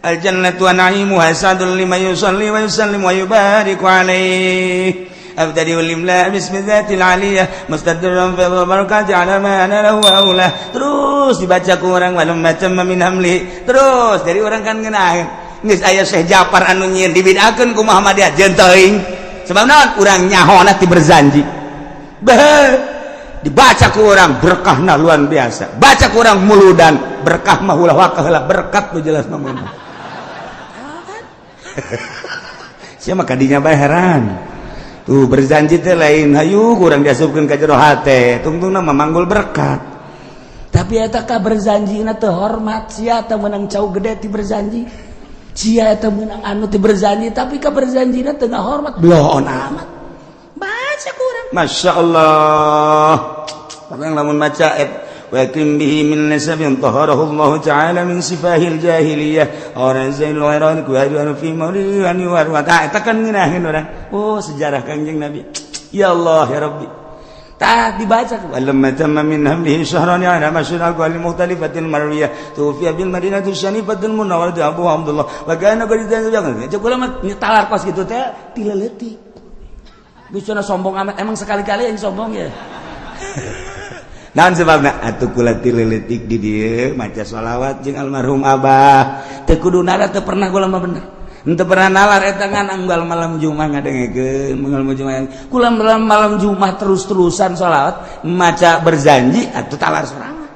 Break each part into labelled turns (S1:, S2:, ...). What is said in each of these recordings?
S1: Al jannatu wa na'imuha sadul liman yusalli wa yusallim wa yubariku alaihi. Abtadi wal imla bismi dzatil aliyah mustadran fi barakati ala ma ana lahu aula. Terus dibaca ku urang walam tamma min hamli. Terus dari orang kan ngeunaheun. Geus aya Syekh Japar anu nyieun dibid'akeun ku Muhammadiyah jeung teuing. Sebab naon? Urang nyahona ti berzanji. Beh, dibaca ku urang berkahna luar biasa. Baca ku urang muludan berkah mah ulah wakah heula berkat nu jelas mah mun. Sia mah kadinya bae heran. Tuh berzanji teh lain hayu kurang diasupkeun ka jero hate, tungtungna mah manggul berkat. Tapi eta ka berzanjina teu hormat, sia teh meunang cau gede ti berzanji. Sia teh meunang anu ti berzanji, tapi ka berzanjina teu ngahormat, bloon amat. Baca kurang. Masya Allah. Orang lamun maca wa kim bihi min nasabin taharahu Allah ta'ala min sifahil jahiliyah orang zainul ghairan ku hadu fi maulidi wa wa ta eta kan ngeunaheun urang. Oh sejarah Kangjeng Nabi. Ya Allah ya Rabbi. Tah dibaca walamma tamma min hamlihi syahran ala masyhur aqwali mukhtalifatil marwiyah tufiya bil madinati syarifatil munawwarah Abu Abdullah wa kana qad cek kula mah talar kos kitu teh ti leutik. Bisa sombong amat emang sekali-kali yang sombong ya. Naon sebabna atuh kula ti leutik di dieu maca sholawat jeung almarhum abah teu kudu nara teu pernah kula mah bener. Henteu pernah nalar eta ngan unggal malam Jumat ngadengekeun malam Jumat. Kula malam Jumat terus-terusan sholawat maca berzanji atuh talar sorangan.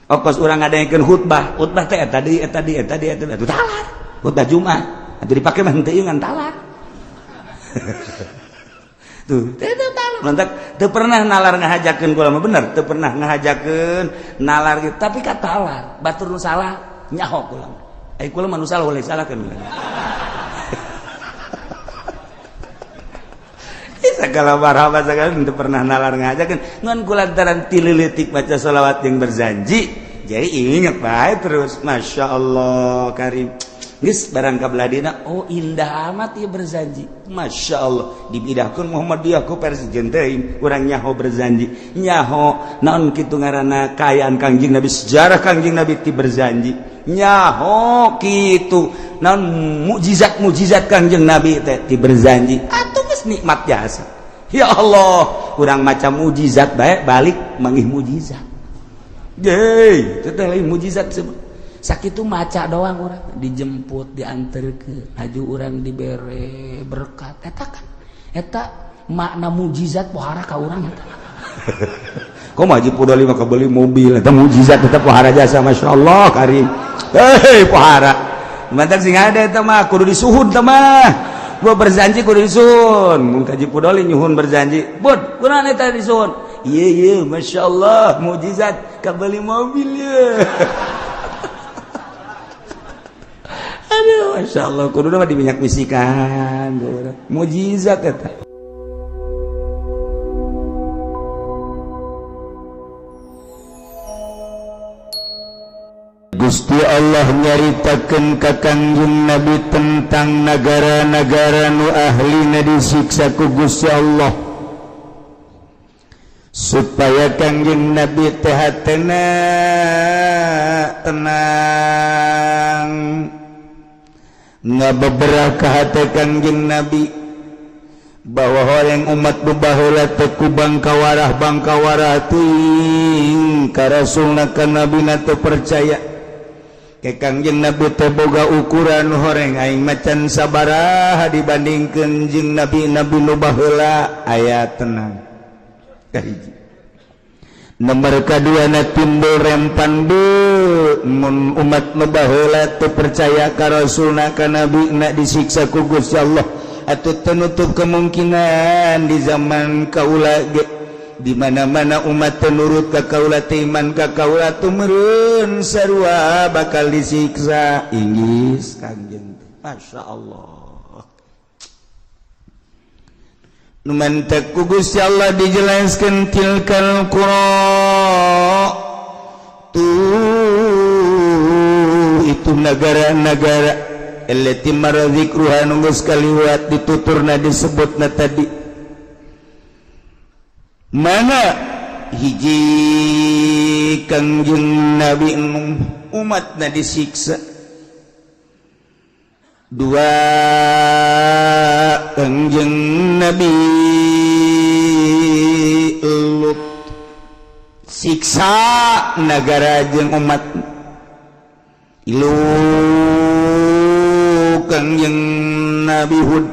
S1: Okos urang ngadengekeun khutbah, khutbah teh eta deui eta deui eta deui eta atuh talar. Khutbah Jumat atuh dipake mah henteu ngan talar. Tuh, teu talar. Lantak teu pernah nalar ngahajakeun kula mah bener, teu pernah ngahajakeun nalar gitu, tapi ka talar, batur nu salah nyaho kula. Ai kula mah nu salah boleh salah kan. Segala marhaba segala teu pernah nalar ngahajakeun ngan kulantaran ti leutik baca sholawat yang berzanji jadi inget bae terus Masya Allah karim. Geus barang ka beladina oh indah amat ieu berzanji Masya Allah dibidahkeun Muhammadiyah ku presiden teuing urang nyaho berzanji nyaho naon kitu ngaranna kaayaan Kangjeng Nabi sejarah Kangjeng Nabi ti berzanji nyaho kitu naon mukjizat-mukjizat Kangjeng Nabi teh ti berzanji atuh geus nikmat jasa. Ya Allah urang maca mukjizat bae balik manggih mukjizat. Yeay, itu teh lain mukjizat semua. Sakitu maca doang urang dijemput diantarkeun haju urang dibere berkat eta kan eta makna mukjizat pohara ka urang eta. Kok mah Haji Pudoli mah kebeli mobil eta mukjizat tetep pohara jasa Masya Allah karim. Hei pohara mantak sing ada eta mah kudu disuhun teh mah. Gua berzanji kudu disuhun. Mun ka Haji Pudoli nyuhun berzanji bud kunaon eta disuhun? Ieu ieu Masya Allah mukjizat kabeli mobil ye. Aduh, Masya Allah, kudu mah diminyak bisikan, mukjizat eta.
S2: Gusti Allah nyaritakeun ka Kangjeng Nabi tentang negara-negara nu ahlina disiksa ku Gusti Allah supaya Kangjeng Nabi teh hatena tenang ngabeberapa hate Kangjeng Nabi bahwa horeng umat nu baheula teh ku bangkawarah bangkawarah teuing ka rasulna ka nabina teu percaya ke Kangjeng Nabi teh boga ukuran horeng aing macan sabaraha dibandingkeun jeung nabi-nabi nu baheula aya tenang kahiji. Nomor kedua na timbul rempan mun umat nu baheula teu percaya ka rasulna ka nabina disiksa ku Gusti Allah atau tenutup kemungkinan di zaman kaula ge di mana-mana umat tenurut ka kaula teu iman ka kaula tumurun sarua bakal disiksa inggis Kangjeng Masya Allah. Numantak ku Gusti Allah dijelaskan tilkal qura tuh itu negara-negara allati marra dzikruha nu geus kaliwat dituturna disebutna tadi mana hiji Kangjeng Nabi umatna disiksa. Dua, Kangjeng Nabi Lut, siksa negara jeung umat. Tilu, Kangjeng Nabi Hud,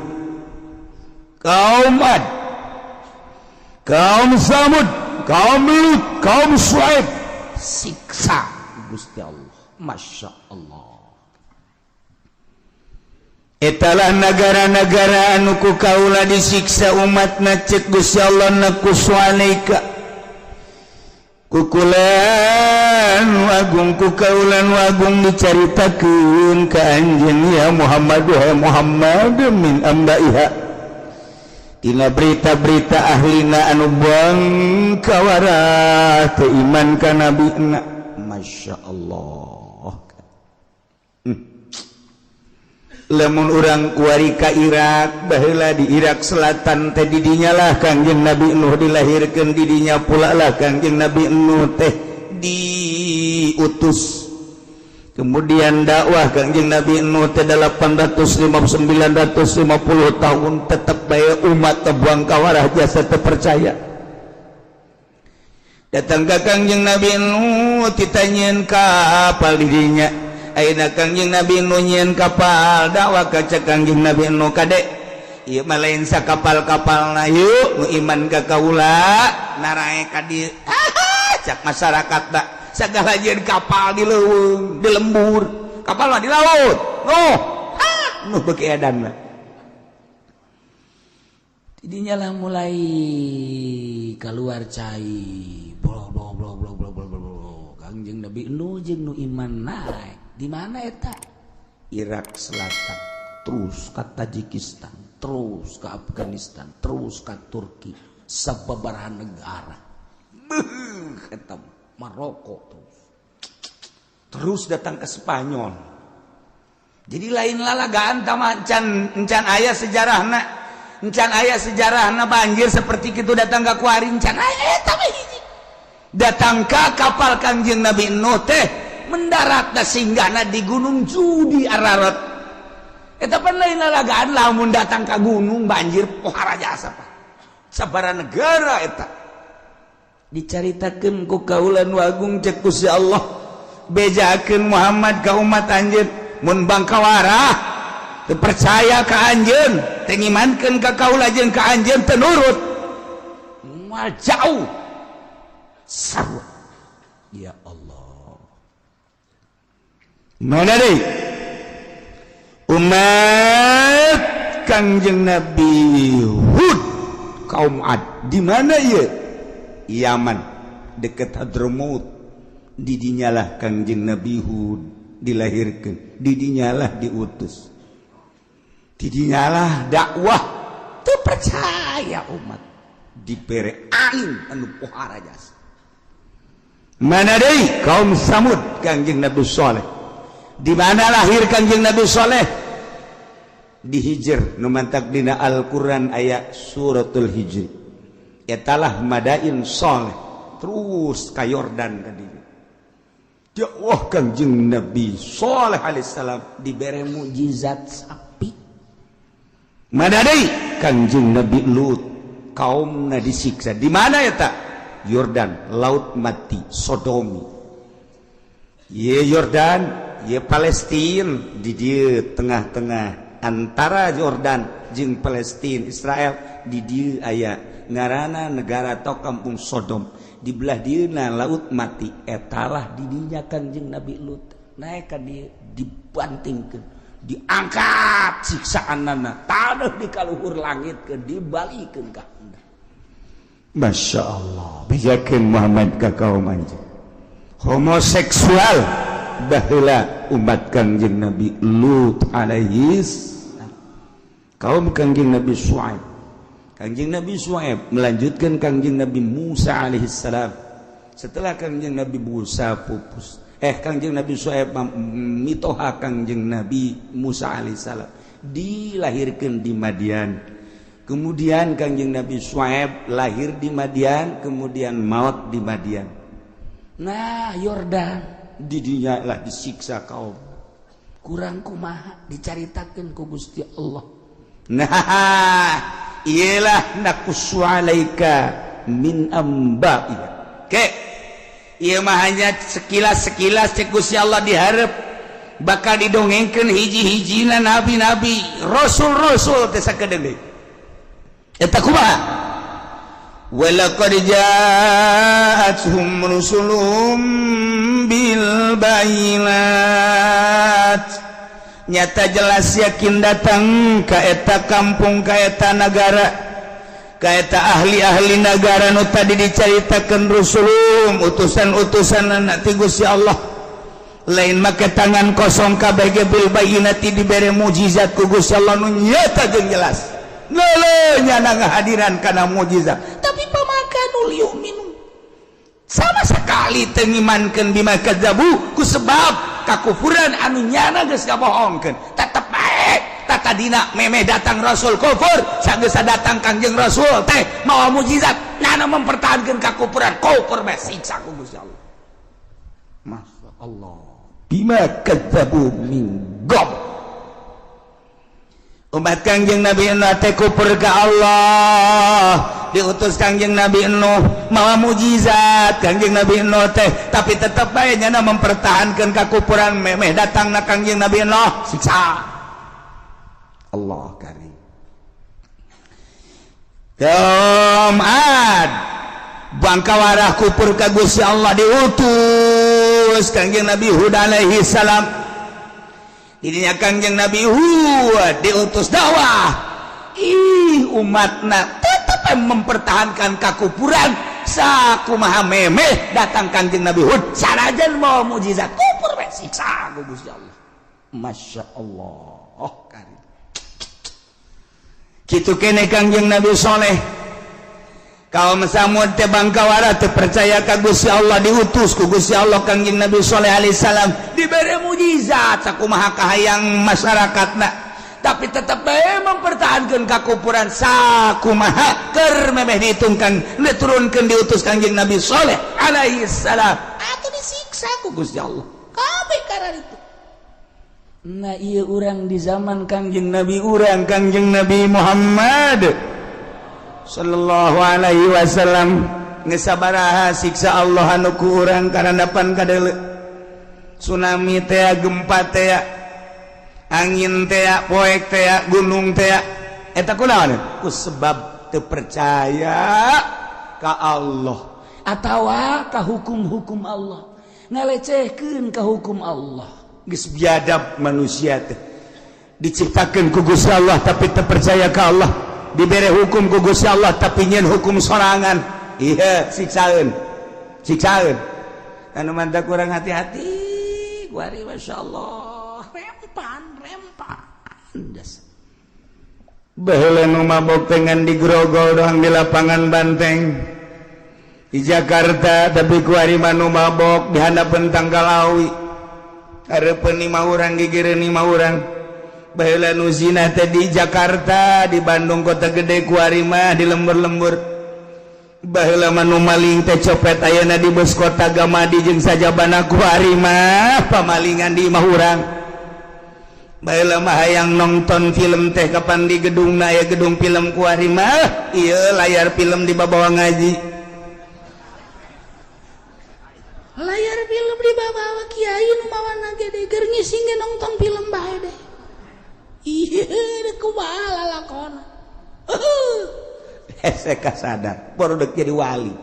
S2: kaum Ad, kaum Samud, kaum Lut, kaum Suaib, siksa Gusti Allah. Masya Allah. Etalah negara-negara anu ku kaula disiksa umatna. Cek Gusti Allah, naqussu alaika, ku kula nu agung, ku kaula nu agung dicaritakeun ka anjeun ya Muhammad, wahai Muhammad, min ambaiha, tina berita-berita ahlina anu bangkawarah teu iman ka nabina. Masya Allah. Lamun urang kuari ka Irak baheula, di Irak Selatan teh didinya lah Kangjeng Nabi Nuh dilahirkeun, didinya pula lah Kangjeng Nabi Nuh teh diutus. Kemudian dakwah Kangjeng Nabi Nuh teh 850 950 tahun, tetap bae umat tebuang kawarah jasa terpercaya. Datang ke Kangjeng Nabi Nuh, ditanyain kapal didinya. Ayeuna Kangjeng Nabi Nuh nyieun kapal dakwah ka. Cek Kangjeng Nabi Nuh, "Kade, ieu mah lain sakapal-kapalna, yuk nu iman ka kaula narae ka dieu." Cak masyarakat da sagala jieun kapal di leuweung, di lembur, kapal mah di laut. Nuh, Nuh beuki edan lah.
S1: Tidinya lah mulai keluar cai, blok blok blok blok blok blok blok. Kangjeng Nabi Nuh jeung nu iman naik di mana eta?
S2: Irak Selatan,
S1: terus ke Tajikistan, terus ke Afghanistan, terus ke Turki, sababaraha negara.
S2: Beuh, eta
S1: Maroko, terus
S2: terus datang ke Spanyol. Jadi lain lalagaan tama, encan encan aya sejarahna, encan aya sejarahna banjir seperti itu datang ke kuari, encan aya. Eta mah hiji datang ke kapal Kangjeng Nabi Nuh teh mendarat da singgahna di Gunung Judi, Ararat.
S1: Eta pan lain lalagaan, lamun datang ke gunung banjir pohara jasa, Pak.
S2: Sabara negara eta dicaritakeun ku kaula nu agung. Cek Gusti Allah, bejakeun Muhammad ka umat anjeun, mun bangkawarah teu percaya ka anjeun, teu ngimankeun ka kaula jeung ka anjeun, teu nurut,
S1: moal jauh sarua. Ya Allah.
S2: Mana deui? Umat Kangjeng Nabi Hud, kaum Ad, di mana ieu? Yaman, deket Hadramaut. Didinyalah Kangjeng Nabi Hud dilahirkan, didinyalah diutus, didinyalah dakwah. Teu percaya umat, dibere angin anu pohara jasa. Mana deui? Kaum Samud, Kangjeng Nabi Soleh. Di mana lahir Kangjeng Nabi Soleh? Di Hijr, nu mantak dina Al-Qur'an aya suratul Hijr. Etalah Madain Soleh. Terus ka Yordan ka dieu. Dakwah Kangjeng Nabi Soleh alaihissalam, dibere mukjizat sapi. Mana deui? Kangjeng Nabi Lut, kaumna disiksa. Di mana eta? Yordan, Laut Mati, Sodomi. Ye Yordan, ye Palestina. Di dieu tengah-tengah antara Yordan jeung Palestina, Israel, di dieu aya ngaranna negara atau kampung Sodom. Di belah dieuna Laut Mati. Etalah didinya Kangjeng Nabi Lut naik ka dieu, dibantingkeun,
S1: diangkat siksaanana tanah di kaluhur langit ke dibalikeun ka.
S2: Masya Allah. Bejakeun Muhammad ka kaum anjeun, homoseksual baheula umat Kangjeng Nabi Lut alaihi, kaum Kangjeng Nabi Syuaib. Kangjeng Nabi Syuaib melanjutkan Kangjeng Nabi Musa alaihi salam. Setelah Kangjeng Nabi Musa pupus, Kangjeng Nabi Syuaib mitoha Kangjeng Nabi Musa alaihi salam, dilahirkan di Madian. Kemudian Kangjeng Nabi Syuaib lahir di Madian, kemudian maut di Madian. Nah, Yordan, didinya lah disiksa kaum.
S1: Kurang kumaha dicaritakeun ku Gusti Allah. Nah, iyalah naqussu alaika min amba'i. Ke ieu mah hanya sekilas-sekilas cek Gusti Allah, diharap bakal didongengkeun hiji-hijina nabi-nabi, rasul-rasul teh sakedeung deui. Eta kumaha? Walaqad ja'atuhum rusuluhum bil bayinat. Nyata jelas yakin datang ka eta kampung, ka eta nagara, ka eta ahli-ahli nagara nu tadi dicaritakeun, rusulum, utusan-utusan anak ti Gusti Allah. Lain make tangan kosong kabeh ge, bil bayinati, dibere mujizat ku Gusti Allah nu nyata jeung jelas. Lele nyana ngahadiran kana mujizat, tapi fama kanu liyu'minu, sama sekali teu ngimankeun, bima kadzabu, ku sebab kakufuran anu nyana geus ngabohongkeun. Tetep bae tatadina memeh datang rasul kufur, sanggeus datang Kangjeng Rasul teh mawa mujizat, nyana mempertahankeun kakufuran, kufur bae, siksa ku Gusti Allah. Masya Allah, bima kadzabu min qabl. Umat Kangjeng Nabi Nuh teh kufur ka Allah, diutus Kangjeng Nabi Nuh mawa mujizat Kangjeng Nabi Nuh teh, tapi tetep bae nyana mempertahankan kakufuran. Memeh datang na Kangjeng Nabi Nuh, siksa. Allah karim. Kaum Ad bangkawarah kufur ka Gusti Allah, diutus Kangjeng Nabi Hud alaihi salam. Ininya Kangjeng Nabi Hud diutus dakwah, ih, umatna tetap mempertahankan kakufuran. Sakumaha memeh datang Kangjeng Nabi Hud sanajan mau mujizat, kufur bae, siksa ku Gusti Allah. Masya Allah karim. Kitu kene Kangjeng Nabi Soleh. Kaum Samud teh bangkawara teu percaya ka Gusti Allah, diutus ku Gusti Allah Kangjeng Nabi Soleh alaihissalam, dibere mujizat sakumaha kahayang masyarakatna, tapi tetap bae mempertahankan kakufuran. Sakumaha keur memeh dihitungkan, diturunkeun, diutus Kangjeng Nabi Soleh alaihi salam, atuh disiksa ku Gusti Allah kabeh karena itu. Nah, iya, urang di zaman Kangjeng Nabi urang, Kangjeng Nabi Muhammad sallallahu alaihi wasallam, geus sabaraha siksa Allah anu ku urang karandapan kadele? Tsunami teh, gempa teh, angin teh, poek teh, gunung teh, eta kunaon? Ku sebab teu percaya ka Allah atawa ka hukum-hukum Allah, ngalecehkeun ka hukum Allah. Geus biadab manusia teh. Diciptakeun ku Gusti Allah tapi teu percaya ka Allah, dibere hukum ku Gusti Allah tapi nyen hukum sorangan. Iya, siksaeun, siksaeun. Anu mantap, kurang hati-hati kuari. Masya Allah, rempan rempan das. Baheula nu mabok dengan di grogol doang di lapangan Banteng di Jakarta, tapi kuari mah nu mabok di handapeun tangkal awi, hareupeun lima urang, gigireun lima urang. Baheula nu zina teh di Jakarta, di Bandung, kota gede, kuari mah di lembur-lembur. Baheula mah nu maling teh copet ayeuna di bus kota Gamadi jeung sajabana, kuari mah pamalingan di imah urang. Baheula mah hayang nonton film teh kapan di gedung na aya gedung film, kuari mah ieu layar film di bawah ngaji.
S3: Layar film di bawah, kiai nu mawana gede keur ngising ge nonton film bae deh. Iya, kumaha lalakon.
S1: Hese kasadar baru jadi wali.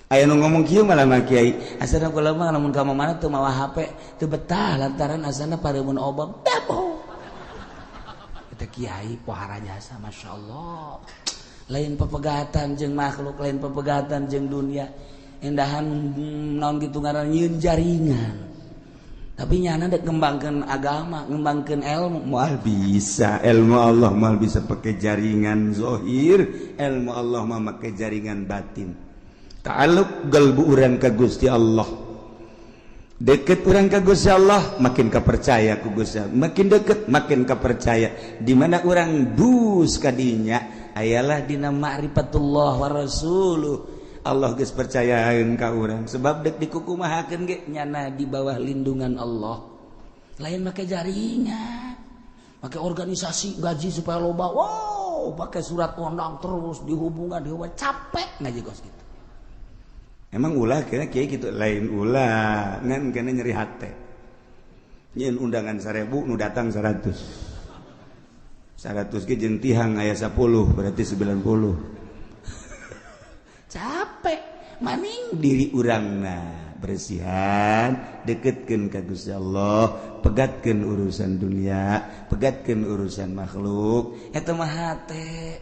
S1: Aya nu ngomong kieu malah mah, "Kiai, asana kula mah lamun ka mana teu mawa HP teu betah, lantaran asana pareumeun obam." Dabo eta kiai pohara jasa, Masya Allah. Lain pepegatan jeung makhluk, lain pepegatan jeung dunia, endahan naon gitu ngaran, nyieun jaringan, tapi nyana dek ngembangkeun agama, ngembangkeun ilmu.
S2: Moal bisa ilmu Allah, moal bisa pakai jaringan zohir. Ilmu Allah mah make jaringan batin, ta'alluq galbu urang ka Gusti Allah. Deket urang ka Gusti Allah, makin kepercaya ku Gusti Allah, makin deket makin kepercaya. Di mana urang dus kadinya ayalah dina ma'rifatullah wa rasuluh. Allah geus percayaeun ka urang, sebab dek dikukumahakeun ge nyana di bawah lindungan Allah.
S3: Lain make jaringan, make organisasi gaji supaya loba. Wow, pakai surat undang terus dihubungan, dihubungan, capek ngaji kos gitu.
S1: Emang ulah kira kiai gitu, lain ulah ngan kena nyeri hati. Nyin undangan 1000 nu datang 100. 100 ge jeung tihang aya 10 berarti 90.
S3: Capek maning
S1: diri urangna bersihan, deketkeun ka Gusti Allah, pegatkeun urusan dunia, pegatkeun urusan makhluk, eta mah hate.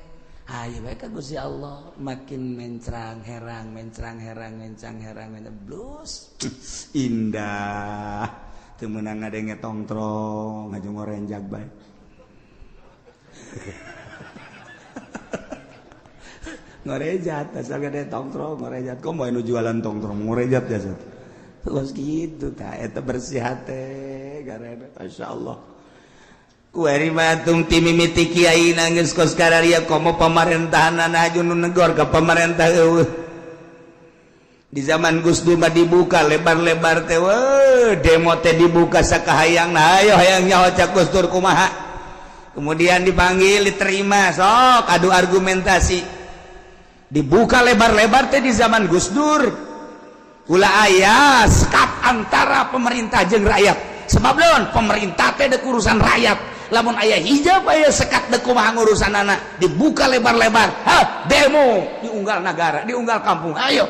S3: Hayu bae ka Gusti Allah, makin mencrang herang, mencrang herang, mencrang herang, mencrang blus.
S1: Indah. Teu meunang ngadenge tongtrong, ngaju ngorenjag bae. Ngorejat asal gede tongtrong ngorejat, kok mau nu jualan tongtrong ngorejat jasa terus gitu ta eta bersih hate garena masyaallah. Kuari matung ti mimiti kiai nangis kos kararia komo pamarentahan aju nu negor ka pamarentah eueuh. Di zaman Gus Dur mah dibuka lebar-lebar teh, weuh demo teh dibuka sakahayangna, ayo hayang nyaho cak Gus Dur kumaha. Kemudian dipanggil, diterima, sok adu argumentasi. Dibuka lebar-lebar teh di zaman Gus Dur. Ulah aya sekat antara pemerintah jeung rakyat. Sebab naon? Pemerintah teh dek urusan rakyat. Lamun aya hijab aya sekat dek kumaha ngurusanana. Dibuka lebar-lebar. Ha, demo diunggal negara, diunggal kampung. Ayo.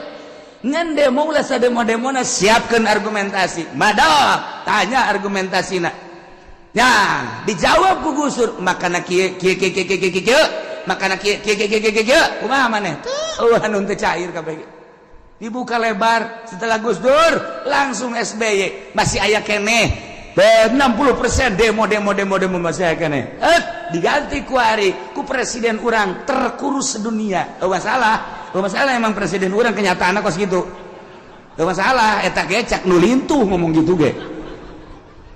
S1: Ngan demo ulah sademo-demona, siapkeun argumentasi. Madok, tanya argumentasina. Ya, dijawab ku Gus Dur, makana kieu kieu kieu kieu kieu kieu. Makana kieu kieu kieu kieu kieu kumaha maneh tuh anu teu cair kabeh. Dibuka lebar setelah Gus Dur langsung SBY masih aya keneh 60% demo demo demo demo masih aya keneh. Diganti ku ari ku presiden urang terkurus sedunia. Oh masalah, oh masalah emang presiden urang kenyataanna kos kitu. Oh masalah eta ge cak nu lintuh ngomong gitu ge.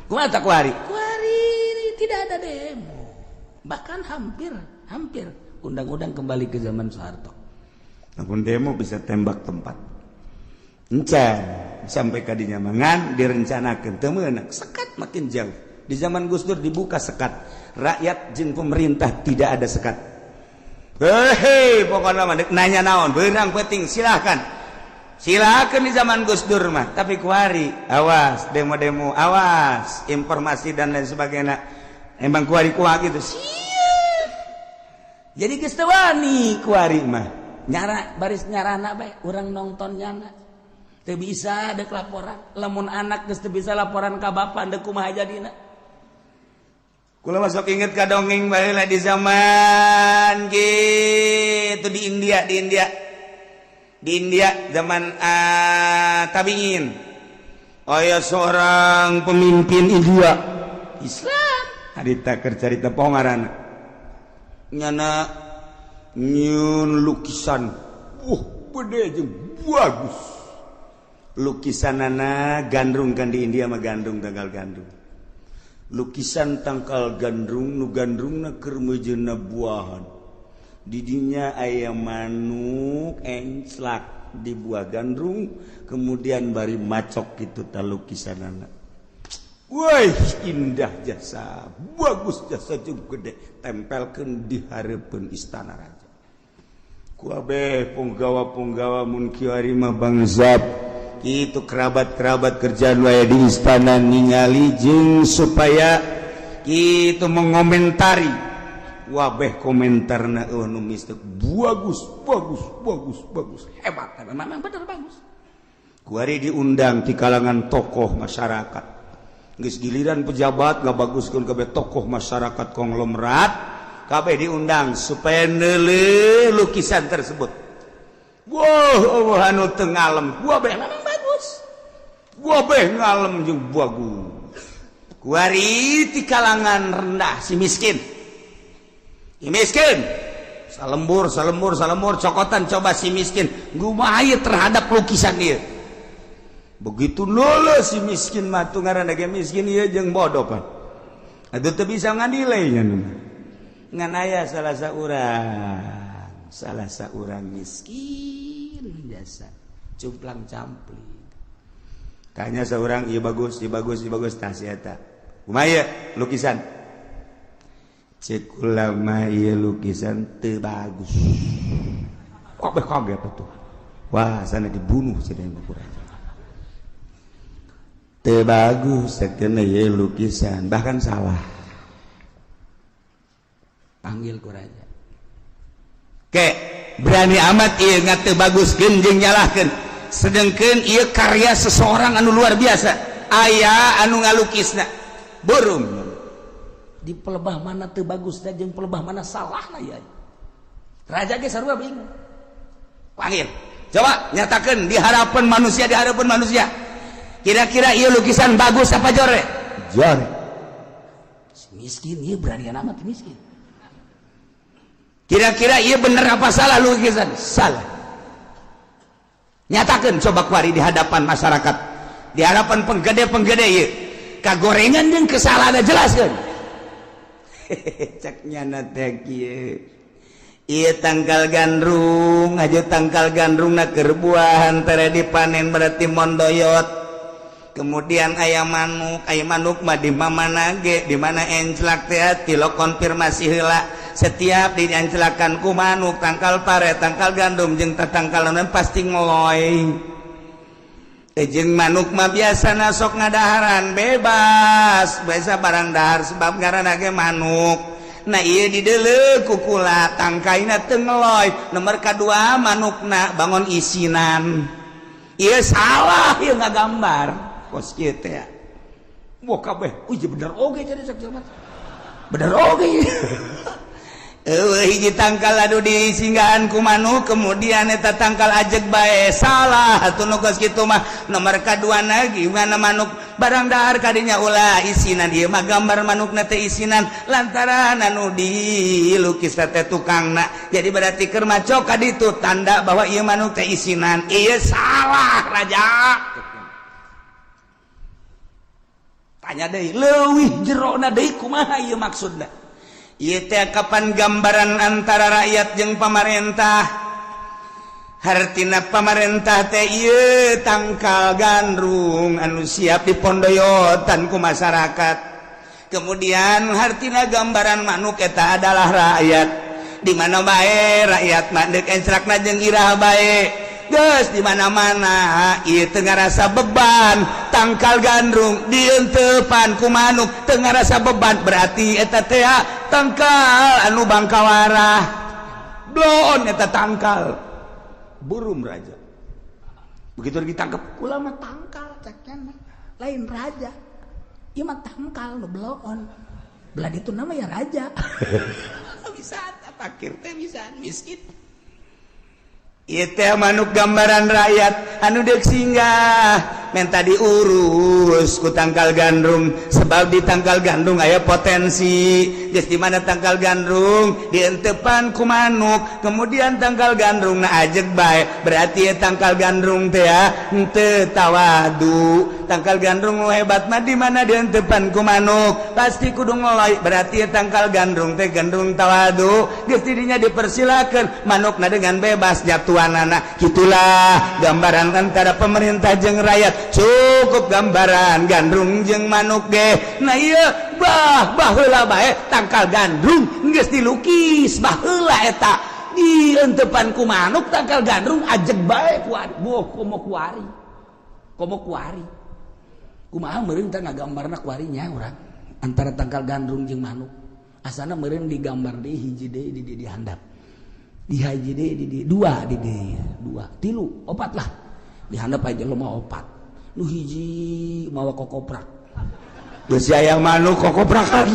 S1: Kumaha ta ku ari?
S3: Ku ari tidak ada demo. Bahkan hampir hampir
S1: undang-undang kembali ke zaman Soeharto. Namun demo bisa tembak tempat. Encan sampai kadinya mangan direncanakan teu meunang sekat makin jauh. Di zaman Gus Dur dibuka sekat. Rakyat jeung pemerintah tidak ada sekat. Hehe, pokoknya mah dek nanya naon, beunang penting silahkan. Silakan di zaman Gus Dur mah, tapi kuari awas demo-demo, awas informasi dan lain sebagainya. Emang kuari kuah gitu. Jadi geus teu wani kuari mah.
S3: Nyara baris nyarana bae urang nonton nyana. Teu bisa dek laporan. Lamun anak geus teu bisa laporan ka bapa deuk kumaha jadina.
S1: Kula masuk inget ka dongeng baheula di zaman gitu di India, di India. Di India zaman tabiin. Aya seorang pemimpin India Islam. Harita keur carita poho ngaranna. Nyana nyieun lukisan, gede jeung bagus lukisanana gandrung kan di India mah gandrung tangkal gandrung, lukisan tangkal gandrung nu gandrungna keur meujeuhna buahan, didinya aya manuk enclak di buah gandrung kemudian bari macok gitu ta lukisanana. Woi, indah jasa, bagus jasa jeung gede, tempelkeun di hareupeun istana raja. Ku abeh punggawa-punggawa mun kiwari mah bangsat kitu kerabat-kerabat kerjaan wae di istana ningali jeung supaya kitu mengomentari. Wabeh komentarna eueuh nu mistek, bagus, bagus, bagus, bagus, hebat,
S3: memang bener bagus.
S1: Kuari diundang di kalangan tokoh masyarakat. Geus giliran pejabat ngabaguskeun kabeh tokoh masyarakat konglomerat kabeh diundang supaya neuleuh lukisan tersebut. Wah, oh, anu teu ngalem, wabeh
S3: memang bagus.
S1: Wabeh ngalem jeung bagus. Kuari ti kalangan rendah si miskin. Si miskin. Salembur, salembur, salembur cokotan coba si miskin kumaha terhadap lukisan dia. Begitu noleh si miskin mah tuh ngaranna ge miskin ieu jeung bodoh pan. Atuh teu bisa nganilai nya. Ngan aya salah saurang miskin jasa cumplang campling. Tanya seorang, iya bagus, iya bagus, iya bagus, tah si eta. Kumaha lukisan? Cek ulama, ieu lukisan teu bagus. Kabeh kaget tuh. Wah, sana dibunuh cenah ku raja. Teu bagus sakeuna ieu lukisan, bahkan salah. Panggil ku raja. Ke berani amat ieu teu baguskeun jeung nyalahkeun. Sedengkeun ieu karya seseorang anu luar biasa. Aya anu ngalukisna. Burung.
S3: Di pelebah mana teu bagus dan jeung pelebah mana salah lah ya. Raja ge sarua bingung.
S1: Panggil. Coba nyatakan di hadapan manusia, di hadapan manusia. Kira-kira ieu lukisan bagus apa jore? Jore.
S3: Si miskin ieu berani amat miskin.
S1: Kira-kira ieu bener apa salah lukisan? Salah. Nyatakan coba kuari di hadapan masyarakat. Di hadapan penggede-penggede ieu. Kagorengan jeung kesalahan jelaskan. Cek nyana teh kieu. Ieu tangkal gandrung, aja tangkal gandrung na keur buahan tere dipanen, berarti mondoyot. Kemudian aya manuk, aya manuk mah di mana ge, di mana enclak teh tilo konfirmasi heula. Setiap dienclakan ku manuk tangkal pare, tangkal gandum jeung tangkal naon pasti ngeloy. Jeung manuk mah biasa sok ngadaharan bebas, biasa barang dahar sebab ngaranna ge manuk. Nah, ieu dideuleu ku kula tangkaina teu ngeloy. Nomor kadua, manukna bangun isinan. Ieu salah ieu ngagambar. Kos kieu teh.
S3: Wah, kabeh, uy bener oge jadi cek jelema. Bener oge.
S1: Eueuh hiji tangkal anu disinggahan ku manuk, kemudian eta tangkal ajeg bae, salah atuh nu kos kitu mah. Nomor kaduana, gimana manuk barang dahar kadinya ulah isinan, ieu mah gambar manukna teh isinan lantaran anu dilukis teh tukangna, jadi berarti keur maco ka ditu tanda bahwa ieu manuk teh isinan. Ieu salah, raja. Tanya deui leuwih jerona deui, kumaha ieu maksudna? Ieu teh kapan gambaran antara rakyat jeung pamarentah. Hartina pamarentah teh ieu tangkal gandrung anu siap dipondoyotan ku masyarakat. Kemudian hartina gambaran manuk eta adalah rakyat. Di mana bae rakyat mah deuk encrakna jeung iraha bae. Geus di mana-mana ieu teu ngarasa beban tangkal gandrung dientepan ku manuk teu ngarasa beban, berarti eta teh tangkal anu bangkawarah bloon eta tangkal. Burum raja. Begitu ditangkap
S3: Kula mah tangkal cek mah lain raja. Ieu mah tangkal nu bloon. Belah ditu nama ya raja.
S1: Bisa pakir teh, bisa miskin. Ieu teh manuk gambaran rakyat anu deuk singgah menta diurus ku tangkal gandrung, sebab di tangkal gandrung aya potensi. Geus di mana tangkal gandrung dientepan ku manuk, kemudian tangkal gandrung na ajeg bae, berarti ya tangkal gandrung teh ya henteu tawadu. Tangkal gandrung nu hebat mah di mana dientepan ku manuk pasti kudu ngeloy, berarti ya tangkal gandrung teh gandrung tawadu. Geus didinya dipersilakeun manukna dengan bebas jatuhanana. Gitulah gambaran antara pemerintah jeung rakyat, cukup gambaran gandrung jeung manuk ge. Nah, ieu bah baheula bae tangkal gandrung geus dilukis baheula eta dientepan ku manuk tangkal gandrung ajeg bae ku boh komo kuari, komo kuari. Kumaha meureun teh ngagambarna kuari nya urang antara tangkal gandrung jeung manuk? Asana meureun digambar deui hiji deui di handap, di hiji deui di dua, di dua, tilu, opat lah. Di handap aja lo mah opat. Nu hiji mawa kokoprak. Geus aya manuk kokoprakan.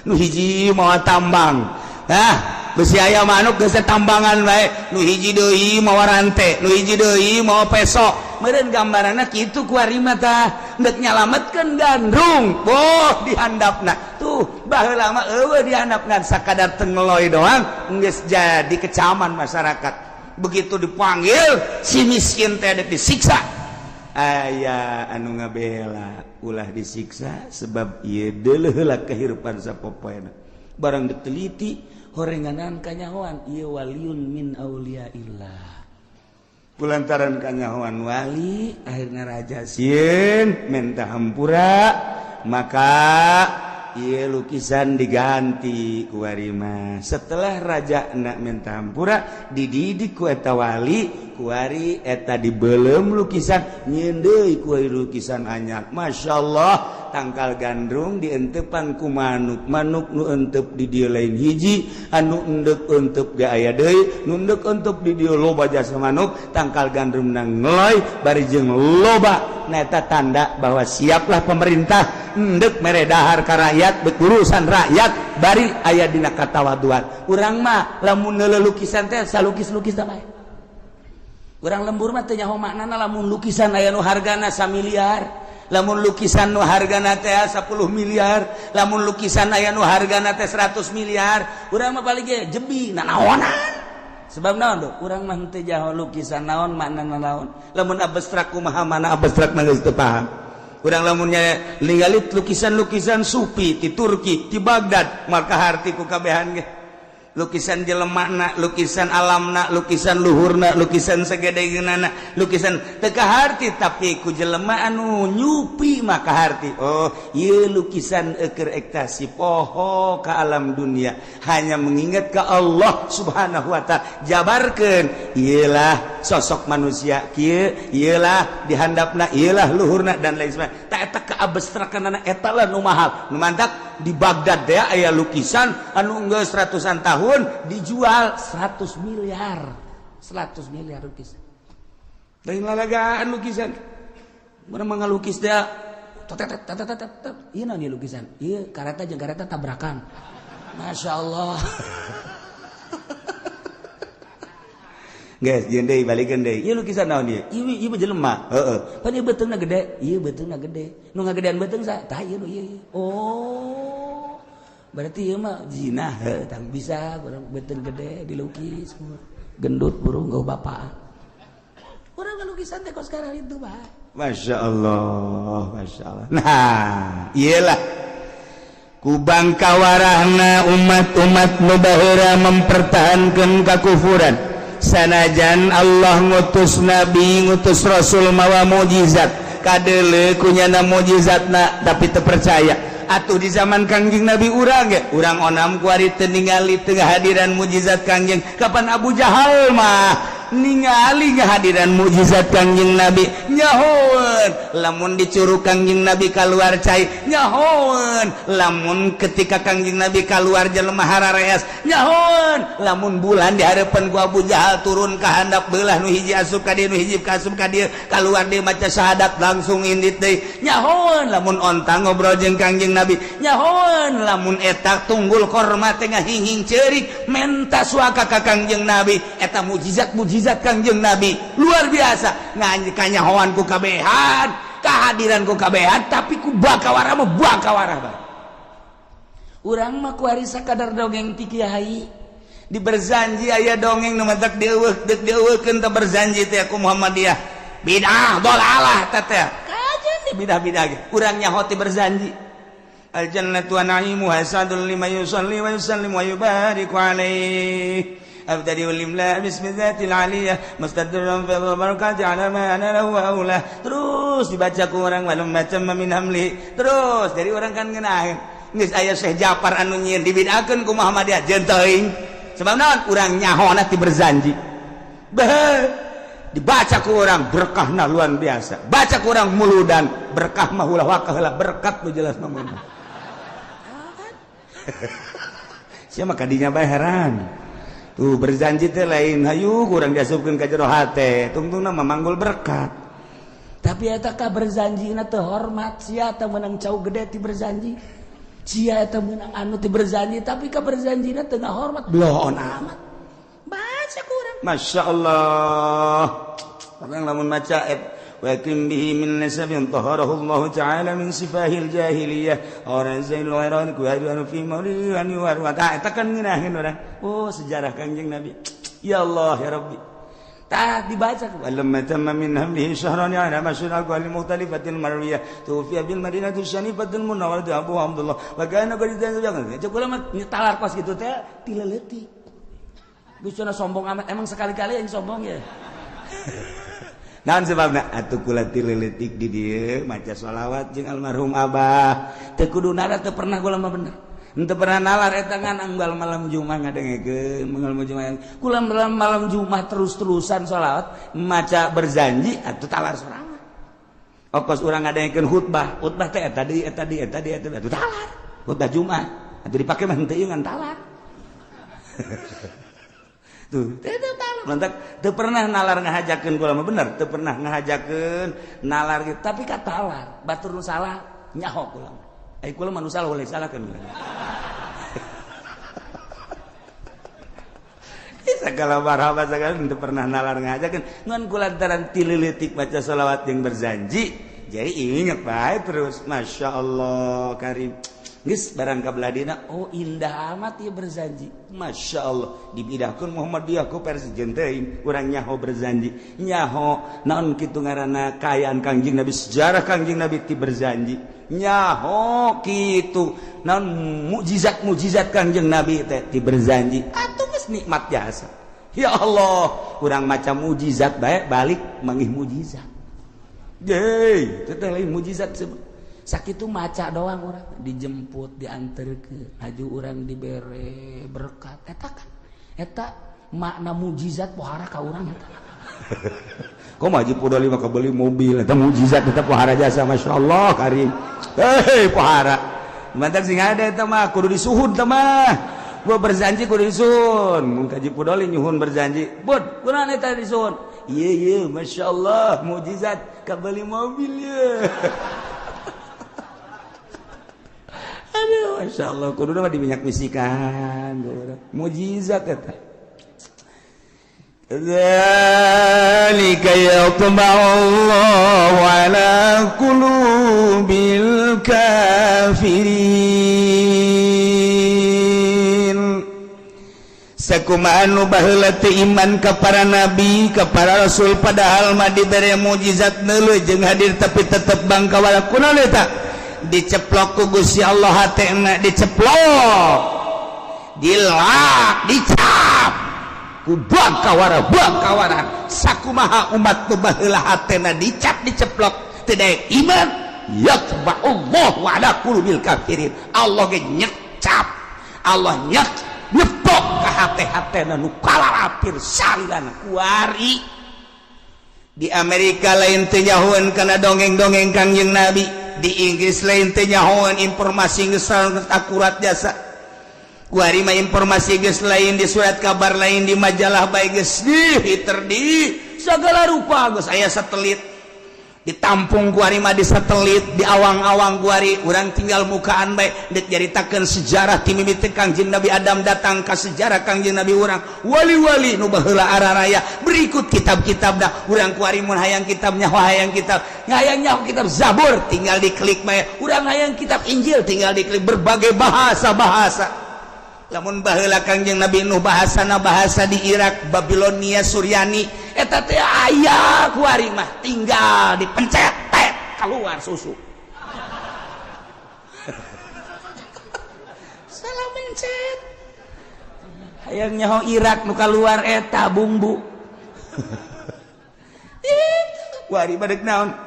S1: Nu hiji mawa tambang. Hah, besi aya manuk geus tambangan bae. Nu hiji deui mawa rante, nu hiji deui mawa peso. Meureun gambaranna kitu kuari mah tah, deuk nyalametkeun gandrung. Boh dihandapna. Tuh, baheula mah eueuh dihandap ngan sakadar tengeloy doang geus jadi kecaman masyarakat. Begitu dipanggil si miskin teh disiksa. Aya anu ngabela ulah disiksa sebab ieu deuleuh heula kehidupan sapopoena. Barang diteliti horenganan kanyahoan ieu waliun min auliaillah. Kulantaran kanyahoan wali, akhirnya raja sieun menta hampura. Maka ieu lukisan diganti ku warima. Setelah raja nak minta hampura, dididik ku eta wali, kuari eta dibelem lukisan, nyieun deui ku lukisan anyar. Masya Allah, tangkal gandrung dientepan ku manuk, manuk nu entep di dieu lain hiji, anu endek entep ge aya deui, nu endek entep di dieu loba jasa manuk, tangkal gandrung nang ngeloy bari jeung loba. Nah, eta tanda bahwa siaplah pemerintah endek mere dahar ka rakyat, berurusan rakyat bari aya dina katawaduan. Urang mah lamun lukisan teh salukis-lukis teh bae. Urang lembur mah teu nyaho maknana lamun lukisan aya nu hargana 1 miliar, lamun lukisan nu hargana teh 10 miliar, lamun lukisan aya nu hargana teh 100 miliar, urang mah paling ge jebi nanaonan. Sebab naon do? Urang mah teu jaho lukisan naon maknana naon. Lamun abstrak kumaha mana abstrak mah geus teu paham. Urang lamunnya ningali lukisan-lukisan sufi di Turki, di Baghdad, maka harti ku kabehan ge. Lukisan jelemana, lukisan alamna, lukisan luhurna, lukisan sagedegeunana, lukisan teu kaharti, tapi ku jelema anu nyupi maka harti. Oh, ieu lukisan eukeur ekstasi poho ka alam dunia, hanya mengingat ke Allah Subhanahu wa taala. Jabarkeun, ieulah sosok manusia kieu, ieulah dihandapna, ieulah luhurna dan lain sebagainya. Tak eta keabstrakanana eta lah nu mahal. Nu mantak di Baghdad teh aya lukisan anu geus ratusan tahun dijual 100 miliar. 100 miliar lukisan. Lain lalagaan lukisan. Urang mah ngalukis teh tet tet tet tet. Ieu naon ieu lukisan? Ieu kareta jeung kareta tabrakan. Masya Allah. Guys, jeung deui balikeun deui. Ieu lukisan naon ieu? Ieu ieu jelema. Heeh. Pan ieu beuteungna gede, ieu beuteungna gede. Nu ngagedean beuteung sa? Tah ieu nu ieu. Oh. Berarti ieu mah zina, heuh, tah bisa urang beuteung gede dilukis. Gendut burung gau bapak. Urang lukisan teh kos sekarang itu, Pak. Masya Allah, Masya Allah. Nah, iyalah kubang kawarahna umat-umat nu baheula mempertahankan kakufuran. Sanajan Allah ngutus nabi, ngutus rasul mawa mukjizat, kadele kunyana mukjizatna tapi teu percaya. Atuh di zaman Kangjeng Nabi urang ge, urang onam kuari teu ningali teu ngahadiran mukjizat Kangjeng. Kapan Abu Jahal mah ningali ngahadiran mukjizat Kangjeng Nabi, nyahoeun lamun dicurug Kangjeng Nabi kaluar cai, nyahoeun lamun ketika Kangjeng Nabi kaluar jelema harareas, nyahoeun lamun bulan di hareupeun ku Abu Jahal turun ka handap beulah, nu hiji asup ka dieu, nu hiji ka asup ka dieu, kaluar deui maca syahadat langsung indit deui, nyahoeun lamun onta ngobrol jeung Kangjeng Nabi, nyahoeun lamun eta tunggul korma teh ngahinghing ceurik menta suaka ka Kangjeng Nabi. Eta mukjizat-mukjizat Kangjeng Nabi luar biasa, ngan kanyahoan ku kabehan, kehadiran ku kabehan, tapi ku bakawara mah bakawara bae. Urang mah kuari sakadar dongeng ti kiai di berzanji, aya dongeng nu matak dieuweuh deuk dieuweuhkeun teh berzanji teh ku Muhammadiyah bidah dolalah teh teh kajen di bidah-bidah ge urang nyaho ti berzanji. Al jannatu wa na'imuha sadul lima yusalli wa yusallim wa yubariku alaihi. أبتدئ الإملاء باسم الذات العلية مستدرا في البركات على ما أنا له أولى. Terus dibaca ku orang walamma tamma min hamli, terus dari orang kan ngeunaheun geus aya Syekh Japar anu nyieun dibid'akeun ku Muhammadiyah jeung teuing. Sebab naon? Urang nyahona ti berzanji. Beh, dibaca ku orang berkahna luar biasa, baca ku orang muludan berkah mah ulah wakah heula berkat nu jelas mah. Sia mah kadinya bae heran. Tuh berzanji teh lain hayu kurang diasupkeun ka jero hate, tungtungna mah manggul berkat. Tapi eta ka berzanjina teu hormat, sia teh meunang cau gede ti berzanji. Sia eta meunang anu ti berzanji, tapi ka berzanjina teu ngahormat, bloon amat. Baca kurang. Masya Allah. Orang lamun maca wa kim bihi min nasabin taharahu Allah ta'ala min sifahil jahiliyah orang zainul iran ku hadu fi maulidan war wa ta eta kan ngeunaheun urang. Oh, sejarah Kangjeng Nabi. Ya Allah ya Rabbi. Tah dibaca walamma tamma min hamlihi syahran ala masyhur aqwali mukhtalifatil marwiyah tufiya bil madinati syarifatil munawwarah Abu Abdullah wa kana qad cek ulama talar kos gitu teh tileleutik. Geus sombong amat, emang sekali-kali yang sombong ya. Naon sebabna? Atuh kula ti leutik di dieu maca sholawat jeung almarhum abah. Teu kudu nara, teu pernah kula mah, bener. Henteu pernah nalar eta, ngan unggal malam Jumat ngadengekeun, malam Jumat. Kula malam Jumat terus-terusan sholawat, maca Berzanji, atuh talar sorangan. Okos urang ngadengekeun khutbah, khutbah teh eta deui, eta deui, eta deui, eta atuh talar. Khutbah Jumat atuh dipake mah henteu ngan talar. Tuh, teu talar. Lantak teu pernah nalar ngahajakeun kula mah, bener, teu pernah ngahajakeun nalar gitu, tapi katalar. Batur nu salah nyaho kula mah. Ai kula mah nu salah boleh salahkeun. Segala marhaba, segala teu pernah nalar ngahajakeun, ngan kulantaran ti leutik baca sholawat yang Berzanji, jadi inget bae terus. Masya Allah karim. Geus barang ka beladina, oh, indah amat ya Berzanji. Masya Allah, dibidahkeun Muhammadiyah ku presiden teuing, urang nyaho Berzanji, nyaho naon kitu ngaranna kaayaan Kangjeng Nabi, sejarah Kangjeng Nabi ti Berzanji, nyaho kitu naon mukjizat mukjizat Kangjeng Nabi teh ti Berzanji. Atuh geus nikmat jasa. Ya Allah, urang macam mukjizat bae, balik manggih mukjizat. Yeay, itu teh lain mukjizat sebut. Sakitu maca doang orang dijemput, diantar ke haju, orang dibere berkat, eta kan eta makna mukjizat pohara ka urang eta. Kok maju Pudoli maka beli mobil, eta mukjizat, eta pohara jasa. Masya Allah karim. Hei, pohara mantap sing ada eta mah kudu disuhun. Eta mah gua Berzanji kudu disuhun. Mun kaji Pudoli nyuhun Berzanji bud kunaon eta disuhun? Iya iya, Masya Allah, mukjizat kabeli mobil ya. Aduh, Masya Allah, kudu mah diminyak misikan mukjizat eta.
S2: Dzalika yatba'u Allahu ala qulubil kafirin. Sakumaha anu baheula teu iman ka para nabi, ka para rasul, padahal mah dibere mukjizat neuleuh jeung hadir, tapi tetep bangkawala. Kunaon eta? Diceplok ku Gusti Allah hatena, diceplok, dilak, dicap ku bangkawara bangkawara. Sakumaha umat nu baheula hatena dicap, diceplok, teu daek iman, yatba'ullahu ala qulubil kafirin. Allah ge nyecap, Allah nyek nyeplok ka hate-hatena nu kalalapir salilana kuari. Di Amerika lain teu nyahoeun kana dongeng-dongeng Kangjeng Nabi, di Inggris lain teu nyahoeun, informasi geus akurat jasa. Kuari mah informasi geus lain di surat kabar, lain di majalah bae, geus di di segala rupa, geus aya satelit, ditampung kuari mah di satelit, di awang-awang. Kuari urang tinggal mukaan bae dek nyaritakeun sejarah ti mimiti Kangjeng Nabi Adam datang ka sejarah Kangjeng Nabi urang, wali-wali nu baheula araraya, berikut kitab-kitabna. Urang kuari mun hayang kitabnya, hayang kitab, hayang nyaho kitab Zabur, tinggal diklik bae. Urang hayang kitab Injil, tinggal diklik, berbagai bahasa-bahasa. Lamun baheula Kangjeng Nabi Nuh bahasana bahasa di Irak, Babilonia, Suryani, eta teh aya kuari mah tinggal dipencet, tet, keluar susu. Salah mencet, hayang nyaho Irak, nu keluar eta bumbu itu. Kuari badek naon?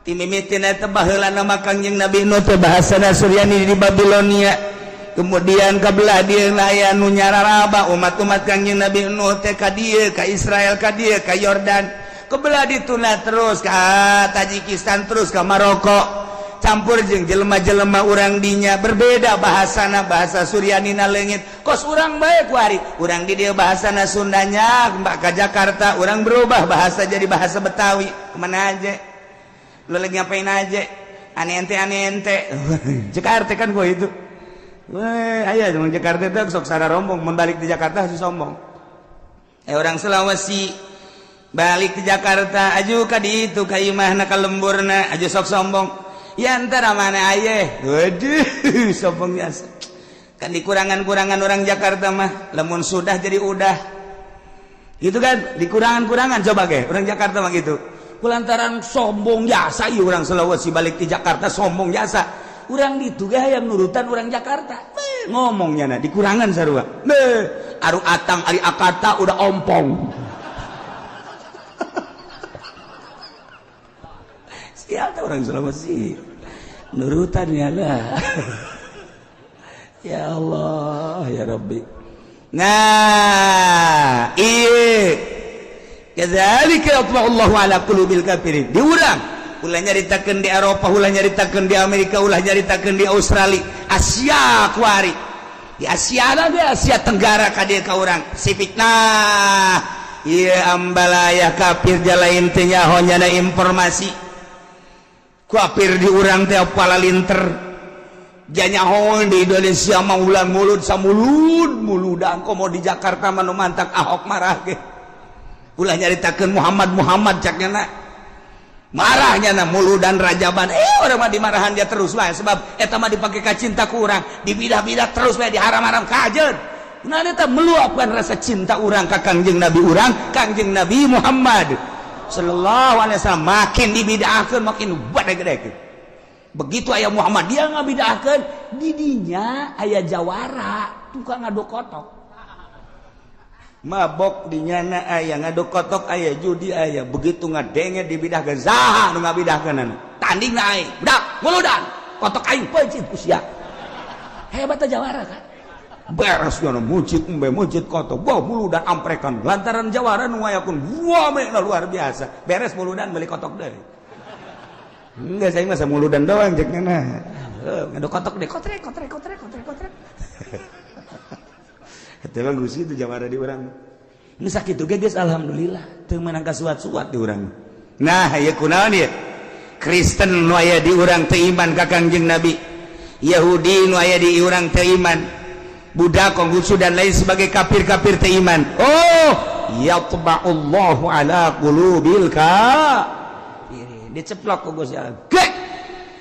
S2: Ti mimitina eta baheula nama Kangjeng Nabi Nuh teh bahasana Suryani di Babilonia, kemudian kebelah dia aya nu nyararaba umat-umat Kangjeng Nabi Nuh teh ka dieu, ka Israel, ka dieu, ka Yordan, kebelah dituna terus ka Tajikistan, terus ka Maroko, campur jeung jelema-jelema urang dinya, berbeda bahasana, bahasa Suryanina leungit kos urang bae. Kuari urang di dieu bahasana Sundanya, mbak ka Jakarta urang berubah bahasa jadi bahasa Betawi. Kemana aja lu lagi, ngapain aja, aneh ente, aneh ente. Jakarta kan gua itu. Weh, aya cuma Jakarta itu sok sada rombong, mun balik di Jakarta harus sombong. Eh, orang Sulawesi balik ke Jakarta aju ka ditu, ka imahna, ka lemburna, aju sok sombong. Ya antara mana aye? Waduh, sombong biasa. Kan dikurangan-kurangan orang Jakarta mah, lamun sudah jadi udah. Gitu kan, dikurangan-kurangan coba ge orang Jakarta mah gitu. Kulantaran sombong jasa ieu orang Sulawesi balik di Jakarta sombong jasa. Urang ditu ge hayang nurutan orang Jakarta. Beh, ngomongnya nah dikurangan sarua. Beh, aru atang ari akata udah ompong.
S1: Orang Sulawesi nurutan ya lah. Ya Allah, ya Rabbi. Nah, iya, kadzalika yatba'ullahu ala qulubil kafirin. Di urang ulah nyaritakeun di Eropa, ulah nyaritakeun di Amerika, ulah nyaritakeun di Australia, Asia kuari. Di Asia di Asia Tenggara ka dieu ka urang Pasifik. Nah, iya, ambalaya kafir jalain teh nyaho nyana informasi kafir di urang teh palalinter janyaho. Di Indonesia mah ulang mulut samulud muludan, komo di Jakarta mah nu mantak Ahok marah ge. Ulah nyaritakeun Muhammad Muhammad cak nyana, marahnya. Na muludan rajaban, urang mah dimarahan dia terus lah, sebab eta mah dipake ka cinta ku urang, dibidah-bidah terus bae, diharam-haram kajeun. Nah, eta meluapkan rasa cinta urang ka Kangjeng Nabi urang, Kangjeng Nabi Muhammad sallallahu alaihi wasallam. Makin dibidahkeun makin gede-gede. Begitu aya Muhammad dia ngabidahkeun, didinya aya jawara tukang ngaduk kotok, mabok dinyana aya, ngaduk kotok aya, judi aya. Begitu ngadenge dibidahkeun, saha nu ngabidahkeun, tanding na aing, budak muludan kotok aing peuncit ku sia. Hebat jawara kan, beres nyana mucit embe mucit kotok, wah, muludan amprekan lantaran jawara nu ngayakun. Wah, luar biasa. Beres muludan beli kotok deui. Enggak, saya masa muludan doang cek nyana. Ngaduk kotok deh, kotrek kotrek kotrek kotrek kotrek. Eta mah geus itu jawara di urang. Ini sakitu ge geus alhamdulillah, teu meunang kasuat-suat di urang. Nah, ieu kunaon ieu? Kristen nu aya di urang teu iman ka Kangjeng Nabi. Yahudi nu aya di urang teu iman. Buddha, Konghucu dan lain sebagai kafir-kafir teu iman. Oh, yatba'ullahu ala qulubil kafirin. Diceplok ku Gusti Allah. Gek!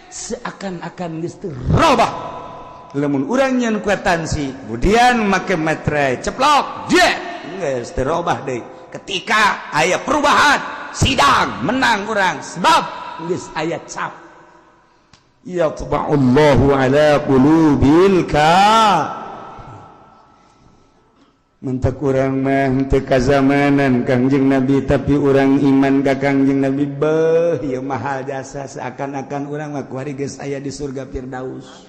S1: Seakan-akan geus teu robah. Lamun urang nyeun kuitansi, kemudian make meterai, ceplok, je, geus teu robah deui. Ketika aya perubahan, sidang menang urang sebab geus aya cap. Yatba'ullahu ala qulubil ka. Mentak urang mah teu kazamanan Kangjeng Nabi, tapi urang iman ka Kangjeng Nabi. Beuh, ieu mahal jasa, seakan-akan urang mah kuari geus aya di surga Firdaus.